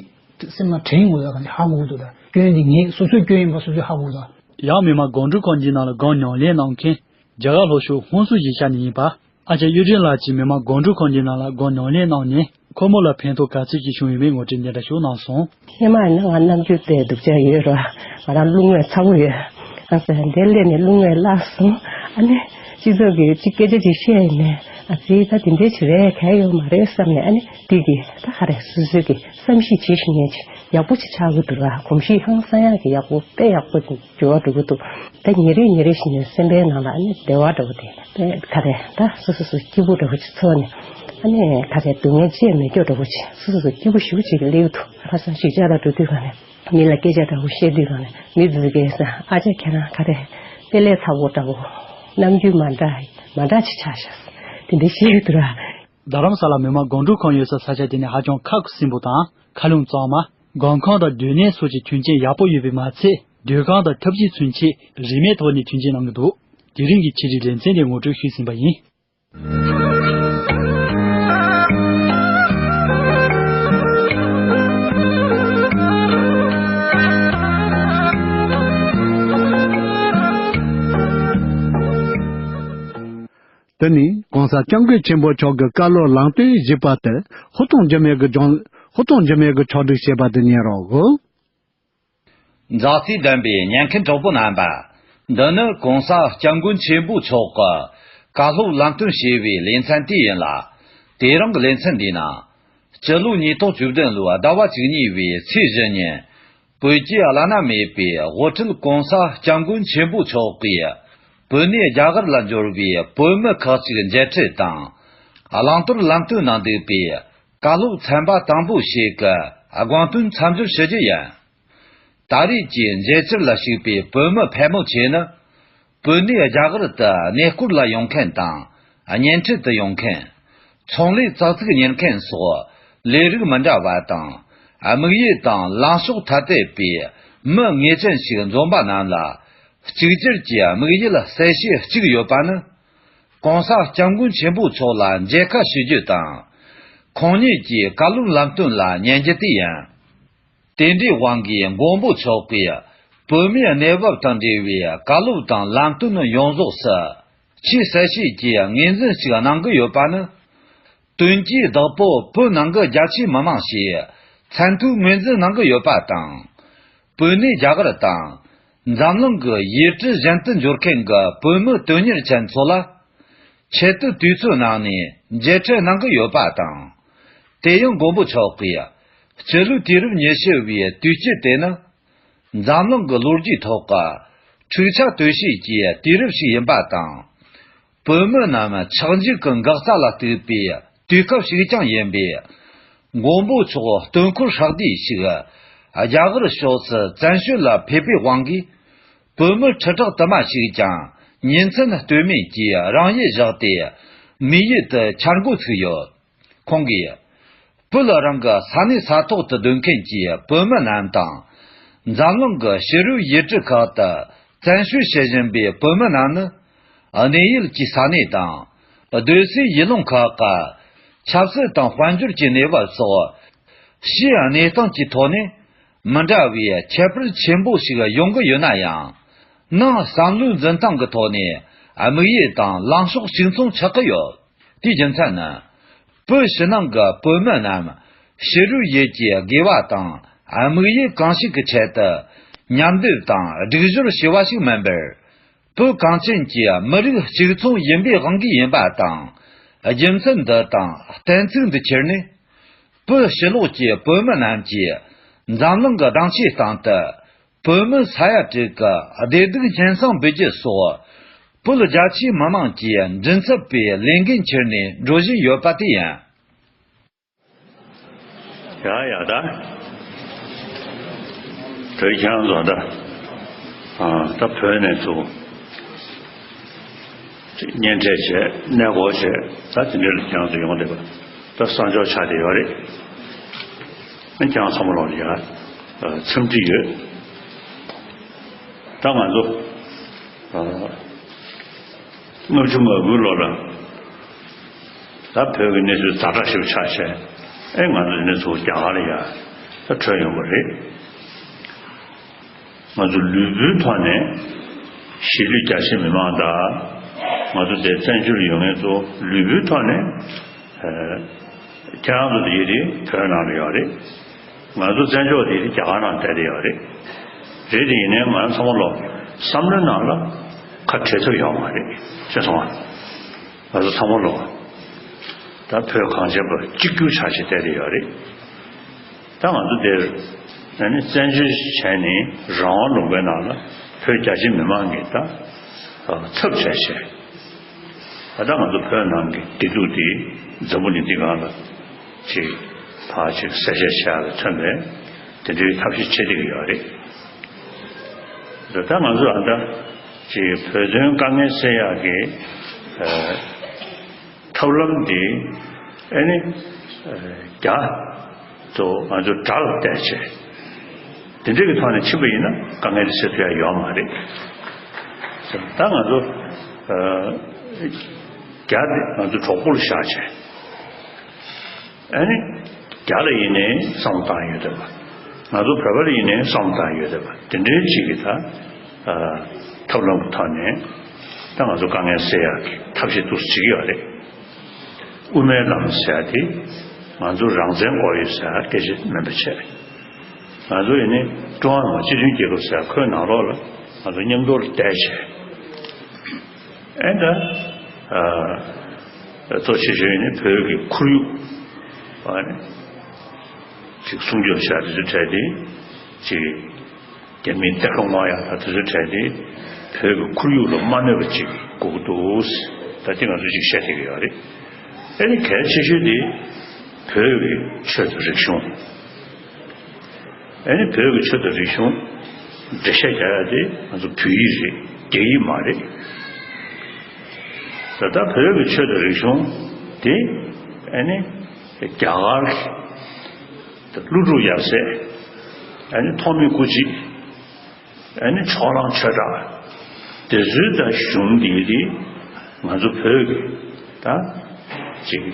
སེམས་ལ་དྲན་དགོས་ད་ག་ནས་ཧ་གོ་གི་འདུག་ད་སྐྱོན་འདི་ངས་སོ་སོས་སྐྱོན་ཡིན་པ་སོ་སོས་ཧ་གོ་གི་འདུག་ཡང་མི་དམངས་སྒོམ་སྒྲུབ་ཁང་འདིའི་ནང་ལ་སྒོམ་ཉམས་ལེན་གནང་མཁན་རྒྱ་གར་ལྷོ་ཕྱོགས་ཧུན་སུར་གཞིས་ཆགས་ནས་ཡིན་པ། ཨ་ཅག་གཡུ་སྒྲོན་ལགས་ཀྱིས་མི་དམངས་སྒོམ་སྒྲུབ་ཁང་འདིའི་ནང་ལ་སྒོམ་ཉམས་ལེན་གནང་ནས་ཁོ་མོ་ལ་ཕན་ཐོགས་ག་ཚོད་ཅིག་བྱུང་ཡོད་མེད་ངོ་སྤྲོད་འདི་འདྲ་ཞིག་གནང་སོང་། སྔོན་མ་ཡིན་ན་ང་རྣམ་འགྱུར་དཔེ་སྡུག་ཅག་ཡོད་ར། ང་རང་རླུང་བས་ཚ་པོ་ཡོད། ཨ་ཙི་འདིར་སླེབས་ནས་རླུང་བས་བརླག་སོང་། ཨ་ནི་སྤྱི་ཚོགས་ཀྱི་ཅིག་སྐད་ཆ་ཅིག་བཤད་ཡིན་ནས་ཨ་ཙི་ད་དེ་འདྲའི་ཅིག་རེད་གལ་ཡོད་མ་རེད་བསམ་ནས་ཨ་ནི་དེ་གི་ད་ག་རེ་སོ་སོའི་གི་བསམ་གཞིག་བྱེད་བཞིན་ནས་ཅིག་ཡག་པོ་ཅིག་ཆགས་ཀྱི་འདུག་ར། གོམས་གཤིས་ཧང་སང་ཡག་གི་ཡག་པོ་དཔེ་ཡག་པོ་ཅིག་འགྱུར་བ་འགྲོ་གི་འདུག་ད་ཉིན་རེ་ཉིན་རེ་བཞིན་ནས་སེམས་པའི་ནང་ལ་ཨ་ནི་བདེ་བ་འདྲ་བོ་དེ་དཔེ་ག་རེ་ད་སོ་སོ་སོ་སྐྱིད་པོ་འདྲ་བོ་ཅིག་ཚོར་ནས་ཨ་ནི་ག་རེ་སྡུག་བསྔལ་ཅིག་མེད་སྐྱོ་འདྲ་བོ་ཅིག་སོ་སོ་སོ་སྐྱིད་པོ་ཞེ་པོ་ཅིག་སླེབས་འདུག་ཁ་སང་གཞིས་ཆགས་ལ་འགྲོ་དུས་ག་ནས་མི་ལ་སྐད་ཆ་འདྲ་བོ་བཤད་དུས་ག་ནས་མི་ཚོས་ཀྱིས་ཨ་ཅག་ཁྱེད་རང་ག་རེ་དཔེ་ལས་ཚ་པོ་འདྲ་བོ་རྣམ་འགྱུར་མ་འདྲ་མ་འདྲ་ཅིག་ཆགས་ཤག་དེ་འདྲ་བཤད་ཀྱི་འདུག་ར། རྡ་རམ་ས་ལ་མི་དམངས་སྒོམ་སྒྲུབ་ཁང་ཡོད་ས་ས་ཆ་དེ་ནི་ཧ་ཅང་ཁ་ཁུ་སིམ་པོ་དང་མཁའ་རླུང་གཙང་མ། སྒོམ་ཁང་དང་སྡོད་གནས་སོགས་ཀྱི་མཐུན་རྐྱེན་ཡག་པོ་ཡོད་པས་མ་ཚད་སྡོད་ཁང་དང་ཐབ་ཆས་ཚུན་ཆད་རིན་མེད་ཐོག་ནས་མཐུན་རྐྱེན་གནང་གི་འདུག་དེ་རིང་གི་ཆེད་རིགས་ལེ་ཚན་དེ་ངོ་སྤྲོད་ཞུས་ཟིན་པ་ཡིན། དེ་ནི་༸གོང་ས་༸སྐྱབས་མགོན་ཆེན་པོ་མཆོག་གི་བཀའ་སློབ་ལམ་སྟོན་བཞི་པ་དེ་ཧུར་ཐོག་འཇིགས་མེད་ཀྱི་ལྗོངས་ཧུར་ཐོག་འཇིགས་མེད་ཀྱི་ཕྱོགས་སྒྲིག་ཞེས་པ་དེ་ཉན་རོགས། མཛའ་བརྩེ་ལྡན་པའི་ཉན་མཁན་གྲོགས་པོ་རྣམ་པ། འདི་ནི་༸གོང་ས་༸སྐྱབས་མགོན་ཆེན་པོ་མཆོག་གི་བཀའ་སློབ་ལམ་སྟོན་ཞེས་པའི་ལེ་ཚན་དེ་ཡིན་ལ། དེ་རིང་གི་ལེ་ཚན་འདིའི་ནང་། སྤྱི་ལོ་ཉིས་སྟོང་བཅུ་བདུན་ལོའི་ཟླ་བ་བཅུ་གཉིས་པའི་ཚེས་བཞི་ཉིན། བོད་ཀྱི་བླ་ན་མེད་པའི་དབུ་ཁྲིད་༸གོང་ས་༸སྐྱབས་མགོན་ཆེན་པོ་མཆོག་གིས་བོད་ནས་རྒྱ་གར་ལ་འབྱོར་བའི་བོད་མི་ཁག་ཅིག་མཇལ་འཕྲད་དང་། བླང་དོར་ལམ་སྟོན་གནང་འདུག་པའི་བཀའ་སློབ་ཚན་པ་དང་པོ་ཞིག་གི་དགོངས་དོན་མཚམས་སྦྱོར་ཞུ་རྒྱུ་ཡིན། ད་རེས་ཀྱི་མཇལ་བཅར་ལ་ཞུགས་པའི་བོད་མི་ཕལ་མོ་ཆེ་ནི། བོད་ནས་རྒྱ་གར་དུ་གནས་སྐོར་ལ་ཡོང་མཁན་དང་། གཉེན་འཕྲད་དུ་ཡོང་མཁན། ཚོང་ལས་ཙག་ཙིག་གཉེར་མཁན་སོགས་ལས་རིགས་མི་འདྲ་བ་དང་། དམིགས་ཡུལ་དང་ལངས་ཕྱོགས་ཐ་དད་པའི་མི་ངེས་ཅན་ཞིག་འཛོམས་པ་རྣམས་ལ། གཅིག་གྱུར་གྱི་དམིགས་ཡུལ་གསལ་བཤད་གཅིག་ཡོད་པ་ནི། ༸གོང་ས་༸སྐྱབས་མགོན་ཆེན་པོ་མཆོག་ལ་མཇལ་ཁ་ཞུ་རྒྱུ་དང་། ཁོང་ཉིད་ཀྱི་བཀའ་སློབ་ལམ་སྟོན་ལ་ཉན་རྒྱུ་དེ་ཡིན། དེ་འདྲའི་དབང་གིས་མགོན་པོ་མཆོག་གིས་བོད་མིའི་གནས་བབ་དང་འབྲེལ་བའི་བཀའ་སློབ་དང་ལམ་སྟོན་ཡོངས་རྫོགས་སུ་ཆེས་གསལ་བཤད་ཀྱི་ངོས་འཛིན་ཞིག་གནང་གི་ཡོད་པ་ནི། དོན་གྱི་བདག་པོ་བོད་ནང་གི་རྒྱ་ཆེའི་མི་མང་ཞེས་མཚན་ཐོའི་ངོས་འཛིན་གནང་གི་ཡོད་པ་དང་། བོད་ནས་རྒྱ་གར་དང་། འཛམ་གླིང་གི་ཡུལ་གྲུ་གཞན་དུ་འབྱོར་མཁན་གྱི་བོད་མི་དོན་གཉེར་ཅན་ཚོ་ལ། ཆེད་དུ་དུས་ཚོད་གནང་ནས་མཇལ་འཕྲད་གནང་གི་ཡོད་པ་དང་། དེ་ཡང་མགོན་པོ་མཆོག་གིས་སྤྱི་ལོའི་དུས་རབས་ཉི་ཤུ་བའི་དུས་དཀྱིལ་དེ་ནི། འཛམ་གླིང་གི་ལོ་རྒྱུས་ཐོག་གི་འཁྲུག་ཆ་དོད་ཤོས་ཀྱི་དུས་རབས་ཤིག་ཡིན་པ་དང་། བོད་མི་རྣམས་ཆག་འཇིག་གི་འགག་རྩ་ལ་གཏུགས་པའི་དུས་སྐབས་ཤིག་ཀྱང་ཡིན་པས། མགོན་པོ་མཆོག་སྟོན་འཁོར་ཧྲག་བསྡུས་ཤིག་རྒྱ་གར་ཕྱོགས་སུ་བཙན་བྱོལ་ལ་ཕེབས་པའི་དབང་གིས། བོད་མི་ཁྲི་ཕྲག་དུ་མ་ཞིག་ཀྱང་ཉིན་མཚན་ལྟོས་མེད་ཀྱིས་རང་ཡུལ་བཞག་སྟེ་མི་ཡུལ་དུ་འཆར་འགོད་ཚུགས་ཡོད། ཁོང་གིས། བོད་རང་གི་ས་གནས་ས་ཐོག་ཏུ་སྡོད་མཁན་གྱི་བོད་མི་རྣམས་དང་། འཛམ་གླིང་གི་ཕྱི་རོལ་ཡུལ་གྲུ་ཁག་ཏུ་བཙན་བྱོལ་བྱེད་བཞིན་པའི་བོད་མི་རྣམས་ནི། གནས་ཡུལ་གྱི་ས་གནས་དང་། སྡོད་སའི་ཡུལ་ལུང་ཁག་གི་ཆབ་སྲིད་དང་དཔལ་འབྱོར་གྱི་གནས་བབ་སོགས། ཕྱིའི་གནས་སྟངས་ཀྱི་ཐོག་ནས། མི་འདྲ་བའི་ཁྱད་པར་ཆེན་པོ་ཞིག་ཡོང་གི་ཡོད་ན་ཡང་། ནང་བསམ་བློའི་འཛིན་སྟངས་ཀྱི་ཐོག་ནས་དམིགས་ཡུལ་དང་ལངས་ཕྱོགས་གཅིག་མཚུངས་ཆགས་ཀྱི་ཡོད། དེའི་རྒྱུ་མཚན་ནི། བོད་ཕྱི་ནང་གི་བོད་མི་རྣམས་ཕྱི་རོལ་ཡུལ་གྱི་དགེ་བ་དང་དམིགས་ཡུལ་གང་ཞིག་གི་ཆེད་དུ་མཉམ་སྡེབ་དང་སྒྲིག་སྦྱོར་བྱས་པ་ཞིག་མིན་པར། བོད་གངས་ཅན་གྱི་མི་རིགས་གཅིག་མཚུངས་ཡིན་པའི་དབང་གིས་ཡིན་པ་དང་། རྒྱུ་མཚན་འདི་དང་གཏན་ཚིགས་འདི་ཁྱེར་ནས། བོད་ཕྱི་ལོགས་ཀྱི་བོད་མི་རྣམས་ཀྱིས་འཛམ་གླིང་གི་གདེང་ཆའི་སྟེང་དུ། བོད་མི་ས་ཡ་དྲུག་གི་བདེ་སྡུག་སྙན་སེང་འབུལ་རྒྱུ་སོགས། བོད་རྒྱ་ཆེའི་མི་མང་གིས་མགྲིན་ཚབ་པའི་ལས་འགན་ཁྱེར་ནས་འགྲོ་བཞིན་ཡོད་པ་དེ་ཡིན། ཡ་ཡ་ད། བོད་ཁྱེད་རང་ཚོ་ད། ཨ་ད་བོད་ནས་ཚུར་གཉེན་འཕྲད་བྱས་གནས་སྐོར་བྱས་ད་དེ་འདྲ་ལ་ཁྱེད་རང་ཚོ་ཡོང་བསྡད་པ་ད་གསང་སྦྱོར་ཆགས་བསྡད་ཡོད་རེད། ཨ་ཁྱེད་རང་ཚང་མ་ལོག་ལ་ཡ་འཚམས་འདྲི་ཡོད། ད་ང་ཚོ་ཨ་ལྔ་བཅུ་ང་དགུའི་ལོ་ལ། ད་བོད་ཀྱི་གནས་ཚུལ་ཛ་དྲག་ཞིག་ཆགས་བྱས། ཨེ་ང་ཚོ་འདི་ནས་ཚུར་རྒྱ་གར་ལ་ཡ་ད་བྲོས་ཡོང་བ་རེད། ང་ཚོ་ལུས་པོའི་ཐོག་ནས་གཞིས་ལུས་རྒྱ་ཆེ་མི་མང་དང་། ང་ཚོ་དེ་བཙན་བྱོལ་ཡོང་མཁན་ཚོ་ལུས་པོའི་ཐོག་ནས། ཨེ་ཁྱེད་རང་ཚོ་དེ་ཡི་དེ་བོད་ནང་ལ་ཡོད་རེད། ང་ཚོ་བཙན་བྱོལ་དེ་རྒྱ་གར་ནང་བསྡད་དེ་ཡོད་རེད། རེད་དེ་ཡིན་ནའི་ང་ཚང་མ་ལོ་བསམ་བློའི་ནང་ལ་ཁ་བྲལ་ཐུབ་ཡོད་མ་རེད་ཅེས་གསུངས་པ། ང་ཚོ་ཚང་མ་ལོ་ད་བོད་གངས་ཅན་པ་གཅིག་གྱུར་ཆགས་ཤིག་བསྡད་དེ་ཡོད་རེད། ད་ང་ཚོ་འདིར་ཨ་ནི་བཙན་བྱོལ་བྱས་ནས་རང་དབང་ལུང་པའི་ནང་ལ་བོད་རྒྱ་ཆེ་མི་མང་གིས་ད་ཚབ་བྱས་བྱས། ད་ལྟ་ང་ཚོ་བོད་ནང་གི་བདེ་སྡུག་དེ་འཛམ་བུ་གླིང་འདི་སྒང་ལ་ཅིག་ཕར་ཅིག་གསལ་བཤད་བྱེད་ཡག་ལ་ཐོན་པའི་དེ་འདྲའི་ཐབས་ཤེས་བྱེད་བསྡད་ཀྱི་ཡོད་རེད། ད་ལྟ་ང་ཚོ་ཨ་ད་ཅིག་བོད་དོན་དཀའ་ངལ་སེལ་ཡག་གི་ཨ་ཐབས་ལམ་འདི་ཨ་ནི་ཨ་རྒྱ་ཚོ་ང་ཚོ་དགྲ་ལ་བལྟས་བྱས་དེ་འདྲའི་གི་ཐོག་ནས་ཕྱིན་པ་ཡིན་ན་དཀའ་ངལ་དེ་སེལ་ཐུབ་ཡག་ཡོད་མ་རེད། ད་ང་ཚོ། ཨ། རྒྱ་དེ་ང་ཚོ་གྲོགས་པོ་ལ་བཞག་བྱས། ཨ་ནི། རྒྱ་ལ་ཡིན་ནའི་བསམ་བློ་བཏང་ཡོད་བསྡད་པ། ང་ཚོ་བོད་པ་ལ་ཡིན་ནའི་བསམ་བློ་བཏང་ཡོད་བསྡད་པ། དེ་འདྲའི་ཅིག་གི་ད། ཨ། ཐབས་ལམ་གྱི་ཐོག་ནས་ད་ང་ཚོ་དཀའ་ངལ་སེལ་ཡག་གི་ཐབས་ཤེས་འདུག་སེ་བྱེད་ཀྱི་ཡོད་རེད། དབུ་མའི་ལམ་ཟེར་ཡག་དེ་ང་ཚོ་རང་བཙན་དགོས་ཡོད་ཟེར་ཡག་སྐད་ཆ་མིན་པ་བྱས། ང་ཚོ་ཡིན་ནའི་ཀྲུང་ཧྭ་མི་དམངས་སྤྱི་མཐུན་རྒྱལ་ཁབ་ཟེར་ཡག་ཁོའི་ནང་ལོགས་ལ་ང་ཚོ་མཉམ་དུ་བསྡད་བྱས། ཨེ་འདྲ། ཨ། གཙོ་ཆེ་ཤོས་ནི་བོད་ཀྱི་ཁོར་ཡུག་ཨ་ནི་ཅིག་སྲུང་སྐྱོབ་བྱ་རྒྱུ་དེ་འཕྲལ་དེ་ཅིག་རྒྱ་མིའི་གཏེར་ཁ་སྔོག་ཡག་དང་དེ་ཚོའི་གྲས་དེ་བོད་ཀྱི་ཁོར་ཡུག་ལ་མ་གནོད་པ་ཅིག་དགོས་ཀྱི་འདུག་ད་དེ་ང་ཚོས་ཅིག་བཤད་བསྡད་ཀྱི་ཡོད་རེད། ཨེ་ནི་གལ་ཆེ་ཤོས་དེ་བོད་ཀྱི་ཆོས་དང་རིག་གཞུང་། ཨ་ནི་བོད་ཀྱི་ཆོས་དང་རིག་གཞུང་འགྲེལ་བཤད་རྒྱག་ཡ་དེ་ང་ཚོ་བོད་ཡིག་རེད། རྒྱ་ཡིག་མ་རེད། ད་ལྟ་བོད་ཀྱི་ཆོས་དང་རིག་གཞུང་དེ་ཨ་ནི་རྒྱ་གར་གྱི་ཀླུ་སྒྲུབ་ཡབ་སྲས། ཨ་ནི་ཐོགས་མེད་སྐུ་མཆེད། ཨ་ནི་ཕྱོགས་གླང་ཆོས་གྲགས། དེ་ཚོའི་ད་གཞུང་འདི་དེ་ང་ཚོ་བོད་ཀྱི་ད་ཅིག་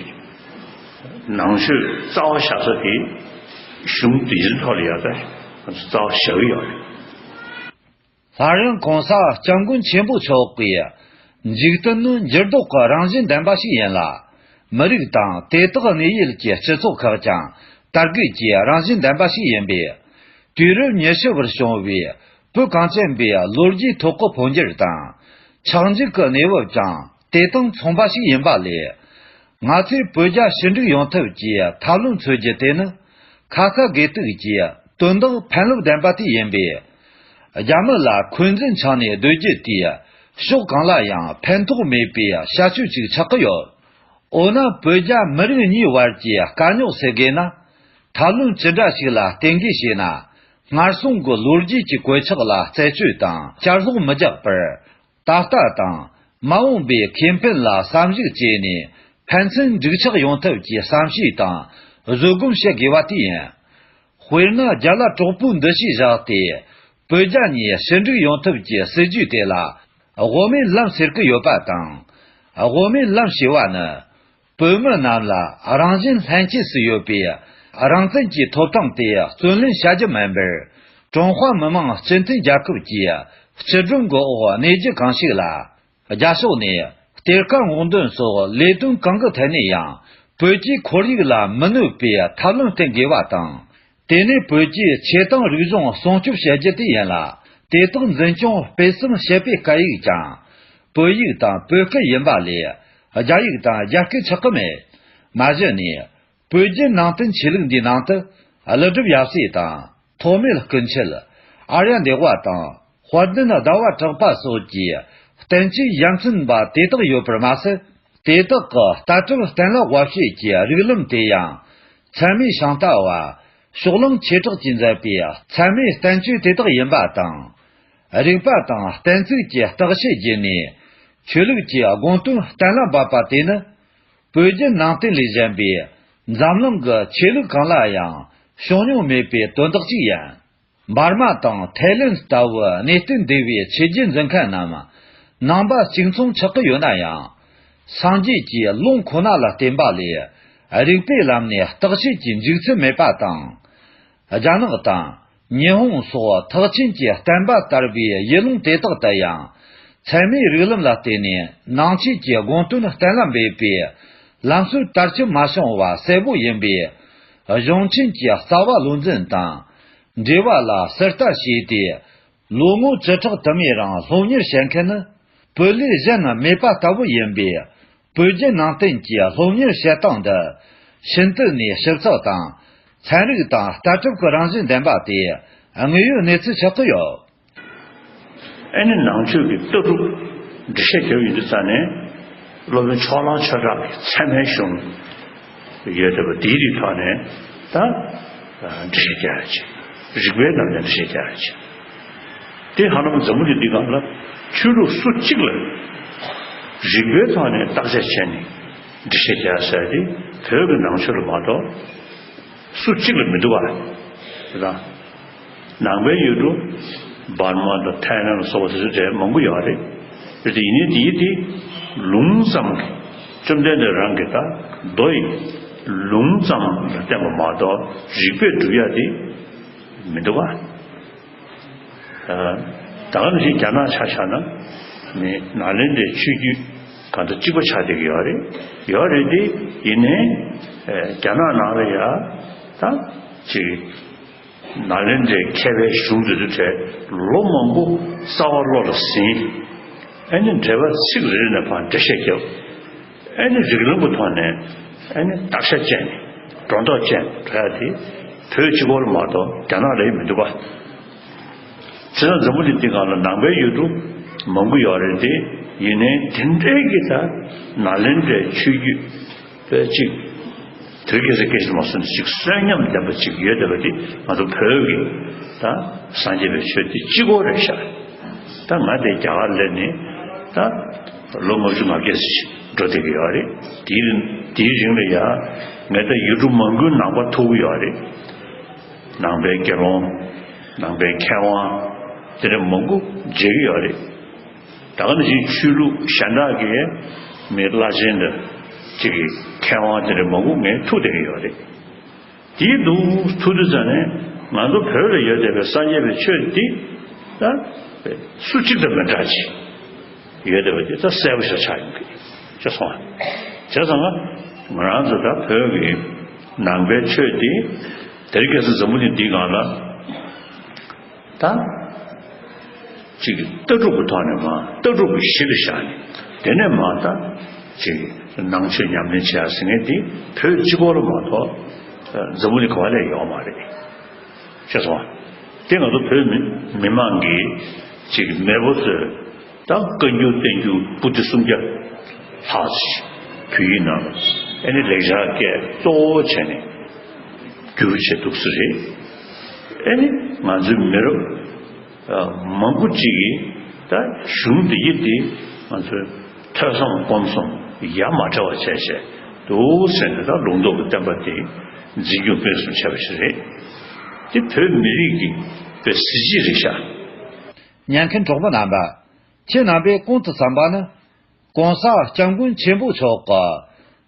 ནང་ཆོས་རྩ་བ་བཞག་ས་དེ་གཞུང་དེ་ཚོའི་ཐོག་ལ་ཡ་ད་ང་ཚོ་རྩ་བ་བཞག་གི་ཡོད་རེད། སླར་ཡང་གོང་ས་སྐྱབས་མགོན་ཆེན་པོ་མཆོག་གིས་འཇིག་རྟེན་ནི་འགྱུར་ལྡོག་གི་རང་བཞིན་ལྡན་པ་ཞིག་ཡིན་ལ། མི་རིགས་དང་དེ་དག་གནས་ཡུལ་གྱི་སྤྱི་ཚོགས་ཁག་ཀྱང་དར་རྒུད་ཀྱི་རང་བཞིན་ལྡན་པ་ཞིག་ཡིན་པས། དུས་རབས་ཉི་ཤུ་བར་བྱུང་བའི་བོད་གངས་ཅན་པའི་ལོ་རྒྱུས་ཐོག་གི་འཕོ་འགྱུར་དང་། ཆགས་འཇིག་གི་གནས་བབ་ཀྱང་དེ་དང་མཚུངས་པ་ཞིག་ཡིན་པ་ལས། ང་ཚོས་བོད་རྒྱ་ཞི་འགྲིག་ཡོང་ཐབས་ཀྱི་ཐབས་ལམ་འཚོལ་རྒྱུ་དེ་ནི། ཁ་ས་དགོས་གཏུགས་ཀྱི་དོན་དག་ཕན་རླབས་ལྡན་པ་དེ་ཡིན་པས། རྒྱ་མི་ལ་འཁོན་འཛིན་འཆང་ནས་སྡོད་རྒྱུ་དེས་ཕྱོགས་གང་ལ་ཡང་ཕན་ཐོགས་མེད་པའི་བྱ་སྤྱོད་ཅིག་ཆགས་ཀྱི་ཡོད། འོ་ན་བོད་རྒྱ་མི་རིགས་གཉིས་བར་གྱི་དཀའ་རྙོག་སེལ་དགོས་ན། ཐབས་ལམ་ཅི་འདྲ་ཞིག་ལ་བརྟེན་དགོས་ཞེ་ན། སྔར་སོང་གི་ལོ་རྒྱུས་ཀྱི་གོད་ཆག་ལ་རྩད་གཅོད་དང་བསྐྱར་ལོག་མི་རྒྱག་པར། ད་ལྟ་དང་མ་འོངས་པའི་ཁེ་ཕན་ལ་བསམ་གཞིགས་བྱས་ནས་ཕན་ཚུན་འགྲིག་ཆགས་ཡོང་ཐབས་ཀྱི་བསམ་ཤེས་དང་བཟོད་སྒོམ་བྱེད་དགོས་པ་དེ་ཡིན། དཔེར་ན་རྒྱ་ལ་གྲོགས་པོའི་འདུ་ཤེས་བཞག་སྟེ་བོད་རྒྱ་གཉིས་ཞི་འགྲིག་ཡོང་ཐབས་ཀྱི་སྲིད་ཇུས་དེ་ལ་དབུ་མའི་ལམ་ཟེར་གྱི་ཡོད་པ་དང་། དབུ་མའི་ལམ་ཞེས་པ་ནི། བོད་མི་རྣམས་ལ་རང་བཞིན་ལྷན་སྐྱེས་སུ་ཡོད་པའི་རང་བཙན་གྱི་ཐོབ་ཐང་དེ་བརྩོན་ལེན་བྱ་རྒྱུ་མིན་པར། ཀྲུང་ཧྭ་མི་དམངས་སྤྱི་མཐུན་རྒྱལ་ཁབ་ཀྱི་སྤྱི་སྒྲོམ་གྱི་འོག་གནས་རྒྱུ་གང་ཞིག་ལ། རྒྱ་ཕྱོགས་ནས་གཏེར་ཁ་སྔོག་འདོན་སོགས་ལས་དོན་གང་གི་ཐད་ནས་ཡང་བོད་ཀྱི་ཁོར་ཡུག་ལ་མི་གནོད་པའི་ཐབས་ལམ་བསྟེན་དགོས་པ་དང་། དེ་ནས་བོད་ཀྱི་ཆེ་མཐོང་རིག་གཞུང་སྲུང་སྐྱོབ་བྱ་རྒྱུ་དེ་ཡིན་ལ། དེ་དག་འཛིན་སྐྱོང་སྤེལ་གསུམ་བྱེད་པའི་སྐད་ཡིག་ཀྱང་། བོད་ཡིག་དང་བོད་སྐད་ཡིན་པ་ལས། རྒྱ་ཡིག་དང་རྒྱ་སྐད་ཆགས་ཀྱི་མེད། མ་གཞི་ནས། བོད་བརྒྱུད་ནང་བསྟན་ཆོས་ལུགས་འདིའི་ནང་དུ། ཀླུ་སྒྲུབ་ཡབ་སྲས་དང་། ཐོགས་མེད་སྐུ་མཆེད། ཨཱརྱ་དེ་ཝ་དང་། དཔལ་ལྡན་ཟླ་བ་གྲགས་པ་སོགས་ཀྱི་བསྟན་བཅོས་ཡ་མཚན་པ་དེ་དག་ཡོད་པར་མ་ཟད། དེ་དག་གི་ལྟ་གྲུབ་གཏན་ལ་དབབ་བྱེད་ཀྱི་རིགས་ལམ་དེ་ཡང་། ཚད་མེད་ཤིང་རྟ་བ། ཕྱོགས་གླང་ཆོས་གྲགས་ཀྱིས་མཛད་པའི་ཚད་མེད་བསྟན་བཅོས་དེ་དག་ཡིན་པ་དང་། རིག་པ་དང་གཏན་ཚིགས་ཀྱི་བརྟག་དཔྱད་བརྒྱུད་ནས། ཆོས་ལུགས་ཀྱི་དགོངས་དོན་གཏན་ལ་འབེབས་པ་དེ་ནི། བོད་བརྒྱུད་ནང་བསྟན་ལས་གཞན་པའི་འཛམ་གླིང་གི་ཆོས་ལུགས་གང་ལ་ཡང་བྱུང་མྱོང་མེད་པའི་དོན་དག་ཅིག་ཡིན། འབར་མ་དང་ཐའི་ལེན་ལྟ་བུ་གནས་བརྟན་སྡེ་བའི་ཆོས་བརྒྱུད་འཛིན་མཁན་རྣམས་ནང་པ་གཅིག་མཚུངས་ཆགས་ཀྱི་ཡོད་ན་ཡང་། སངས་རྒྱས་ཀྱི་ལུང་ཁོ་ན་ལ་བརྟེན་པ་ལས་རིགས་པའི་ལམ་ནས་བརྟག་དཔྱད་ཀྱི་འཇུག་ཚུལ་མེད་པ་དང་། རྒྱ་ནག་དང་ཉི་ཧོང་སོགས་ཐེག་ཆེན་གྱི་བསྟན་པ་དར་བའི་ཡུལ་ལུང་དེ་དག་ཏུ་ཡང་ཚད་མའི་རིགས་ལམ་ལ་བརྟེན་ནས་ནང་ཆོས་ཀྱི་དགོངས་དོན་གཏན་ལ་འབེབས་པའི་ལམ་སྲོལ་དར་ཁྱབ་མ་བྱུང་བ་གསལ་པོ་ཡིན་པས། གཞུང་ཆེན་གྱི་རྩ་བ་བློ་འཛིན་དང་། འགྲེལ་པ་ལ་ཟུར་ལྟ་བྱས་ཏེ། ལོ་ངོ་བཅུ་ཕྲག་དུ་མའི་རིང་སློབ་གཉེར་བྱེད་མཁན་ནི། བོད་ལས་གཞན་མེད་པ་ལྟ་བུ་ཡིན་པས། བོད་བརྒྱུད་ནང་བསྟན་གྱི་སློབ་གཉེར་བྱེད་སྟངས་འདི། ཤིན་ཏུ་ནས་ཞིབ་ཚགས་དང་། ཚན་རིག་དང་ལྟ་གྲུབ་ཀྱི་རང་བཞིན་ལྡན་པ་དེ། དངོས་ཡོད་གནས་ཚུལ་ཆགས་ཀྱི་ཡོད། ཨེ་ནི་ནང་ཆོས་ཀྱི་ལྟ་གྲུབ་འགྲེལ་བཤད་རྒྱབ་ཡོང་དུས་ཙ་ནས། སློབ་དཔོན་ཕྱོགས་གླང་ཆོས་གྲགས་ཀྱི་ཚད་མའི་གཞུང་ཡོད་བསྡད་པ་དེའི་རིགས་ཐོག་ནས་ད་འགྲེལ་བཤད་རྒྱག་ཡ་བྱེད། རིགས་པའི་ནང་ནས་འགྲེལ་བཤད་རྒྱག་ཡ་བྱེད། དེ་ཧ་ལམ་འཛམ་བུ་གླིང་འདི་སྒང་ལ་ཆོས་ལུགས་སུ་གཅིག་ལ་རིགས་པའི་ཐོག་ནས་བརྟག་དཔྱད་བྱས་ནས་འགྲེལ་བཤད་རྒྱག་ཟེར་ཏེ། བོད་ཀྱི་ནང་ཆོས་ལ་མ་གཏོགས་སུ་གཅིག་ལ་མི་འདུག་པ་རེད། དེ་དང་ནང་པའི་ཡུལ་གྲུ་འབར་མ་དང་ཐའི་ལན་ལ་སོགས་པ་དེ་ཚོ་གྲས་མང་པོ་ཡོད་རེད། རེད་དེ། ཡིན་ནའི་དེའི་དེ་ལུང་ཙམ་གྱིས་བཅོམ་ལྡན་འདས་རང་གི་ད་མདོ་ཡི་ལུང་ཙམ་ལ་བརྟེན་པ་མ་གཏོགས་རིགས་པས་སྒྲུབ་ཡ་དེ་མི་འདུག་ག་ད་ག་ནང་བཞིན་རྒྱ་ནག་ཆ་བཞག་ན་ནི་ནཱ་ལེནྡྲའི་ཆོས་བརྒྱུད་གང་ལྟར་གཅིག་པ་ཆགས་བསྡད་ཀྱི་ཡོད་རེད། ཡོད་རེད་དེ། ཡིན་ནའི་རྒྱ་ནག་ནང་ལ་ཡ་ད་ཅིག་ནཱ་ལེནྡྲའི་མཁས་པའི་གཞུང་དེ་ཚོའི་གྲས་ལོ་མང་པོ་རྩ་བ་བློ་ལ་ཟིན། ཨ་ནི་འགྲེལ་པ་ཚིག་རེ་རེ་ནས་ཕར་འགྲེལ་བཤད་རྒྱབ། ཨ་ནི་རིགས་ལམ་གྱི་ཐོག་ནས་ཨ་ནི་བརྟག་དཔྱད་བྱས་ནས་སྒྲོ་འདོགས་བཅད་ནས་འགྲོ་ཡ་དེ་བོད་གཅིག་པོ་ལ་མ་གཏོགས་རྒྱ་ནག་ལ་ཡང་མི་འདུག་ག་བྱས་ཙང་འཛམ་བུ་གླིང་འདིའི་སྒང་ལ་ནང་པའི་ཡུལ་གྲུ་མང་པོ་ཡོད་རེད་དེ། ཡིན་ནའི་དེ་འདྲའི་གི་ད་ནཱ་ལེནྡྲའི་ཆོས་བརྒྱུད་པའི་གཅིག་དེ་རིང་ཁ་སང་སྐད་ཆ་མ་གསུངས་ནས་གཅིག་གསོན་ཉམས་ལྡན་པ་གཅིག་ཡོད་བསྡད་པ་དེ་ང་ཚོ་བོད་ཀྱི་ད་སངས་རྒྱས་པའི་ཆོས་དེ་གཅིག་པོ་རེད་ཤག་ད་ང་དེ་རྒྱ་གར་སླེབས་ནས་ད་ལོ་ལྔ་བཅུ་ང་བརྒྱད་ཙམ་ཞིག་འགྲོ་བསྡད་ཀྱི་ཡོད་རེད། དེའི་དེའི་རིང་ལ་ཡ་ངས་ད་ཡུལ་གྲུ་མང་པོའི་ནང་པ་ཐུག་གི་ཡོད་རེད། ནང་པའི་དགེ་སློང་། ནང་པའི་མཁས་དབང་། དེ་འདྲ་མང་པོ་མཇལ་གྱི་ཡོད་རེད། ད་ག་ནང་བཞིན་ཆོས་ལུགས་གཞན་དག་གི་མི་བླ་ཆེན་དང་གཅིག་གི་མཁས་དབང་དེ་འདྲ་མང་པོ་ངས་ཐུག་བསྡད་ཀྱི་ཡོད་རེད། དེའི་འདུག་ཐུག་དུས་ཙམ་ནས་ང་ཚོ་བོད་ལ་ཡོད་བསྡད་པའི་སངས་རྒྱས་པའི་ཆོས་འདི་ད་སུ་གཅིག་དང་མི་འདྲ་ཅིག་ཡོད་བསྡད་པ་དེ་ད་གསལ་པོ་ཞིག་ཆགས་ཡོང་གི་ཅེས་གསུངས་པ། བྱས་ཙང་ང་རང་ཚོ་ད་བོད་ཀྱི་ནང་པའི་ཆོས་འདི་དེ་རིང་ཁ་སང་འཛམ་བུ་གླིང་འདིའི་སྒང་ལ་ད་ཅིག་ལྟ་གྲུབ་ཀྱི་ཐོག་ནས་མར་ལྟ་གྲུབ་ཀྱི་གཞི་ལ་བཞག་ནས་དེ་ནས་མར་ད་ཅིག་ནང་ཆོས་ཉམས་ལེན་བྱེད་ཡ་ཟེར་མཁན་འདི་བོད་གཅིག་པོ་ལ་མ་གཏོགས་འཛམ་བུ་གླིང་ག་བ་ལ་ཡོད་མ་རེད། ཤེས་སོང་། དེ་ང་ཚོ་བོད་མི་མི་མང་གིས་ཅིག་མེས་པོ་ཚོས་ད་བཀའ་འགྱུར་བསྟན་འགྱུར་པོ་ཏི་སུམ་བརྒྱ་ལྷག་ཅིག་བོད་ཡིག་ནང་ལ་ཨ་ནི་ལེགས་སྦྱར་སྐད་གཙོ་བོ་བྱས་ནས་བསྒྱུར་བྱས་འདུག་ས་རེད། ཨ་ནི་ང་ཚོའི་མི་རབས་མང་པོ་ཅིག་གིས་ད་གཞུང་འདི་ཡིག་འདི་ང་ཚོའི་ཐོས་བསམ་སྒོམ་གསུམ་ཡ་མ་བྲལ་བ་བྱས་བྱས་འདུག་ཟེར་ནས་ད་ལུང་རྟོགས་ཀྱི་བསྟན་པ་དེ་འཛིན་སྐྱོང་སྤེལ་གསུམ་བྱས་པ་ཞིག་རེད། དེ་བོད་མི་རིགས་ཀྱི་དཔེ་གཟི་བརྗིད་རེད་ཤག་ཉན་མཁན་གྲོགས་པོ་རྣམ་པ། ཁྱེད་རྣམ་པས་གོང་དུ་གསན་པ་ནི། ༸གོང་ས་༸སྐྱབས་མགོན་ཆེན་པོ་མཆོག་གིས་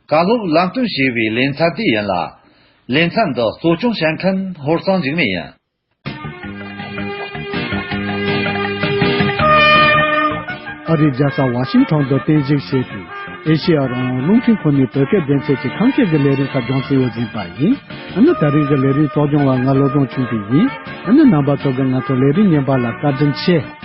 བཀའ་སློབ་ལམ་སྟོན་ཞུས་པའི་ལེ་ཚན་དེ་ཡིན་ལ། ལེ་ཚན་འདི་གཙོ་སྐྱོང་བྱེད་མཁན་ཧོར་གཙང་འཇིགས་མེད་ཡིན། ཨ་རིའི་རྒྱལ་ས་ཝ་ཤིང་ཊོན་དུ་རྟེན་གཞི་བྱས་ཏེ། ཨེ་ཤེ་ཡ་རང་དབང་རླུང་འཕྲིན་ཁང་ནས་བོད་སྐད་སྡེ་ཚན་གྱི་ཁམས་སྐད་ཀྱི་ལས་རིམ་ཁག་སྦྱོང་བརྩོན་ཡོད་ཟིན་པ་ཡིན། ཨ་ནི་ད་རེས་ཀྱི་ལས་རིམ་གཙོ་སྦྱོང་བ་ང་བློ་བཟང་ཆོས་འཕེལ་ཡིན། ཨ་ནི་རྣམ་པ་ཚོ་གིས་ང་ཚོ་ལས་རིམ་ཉན་པ་ལ་བཀའ་དྲིན་ཆེ།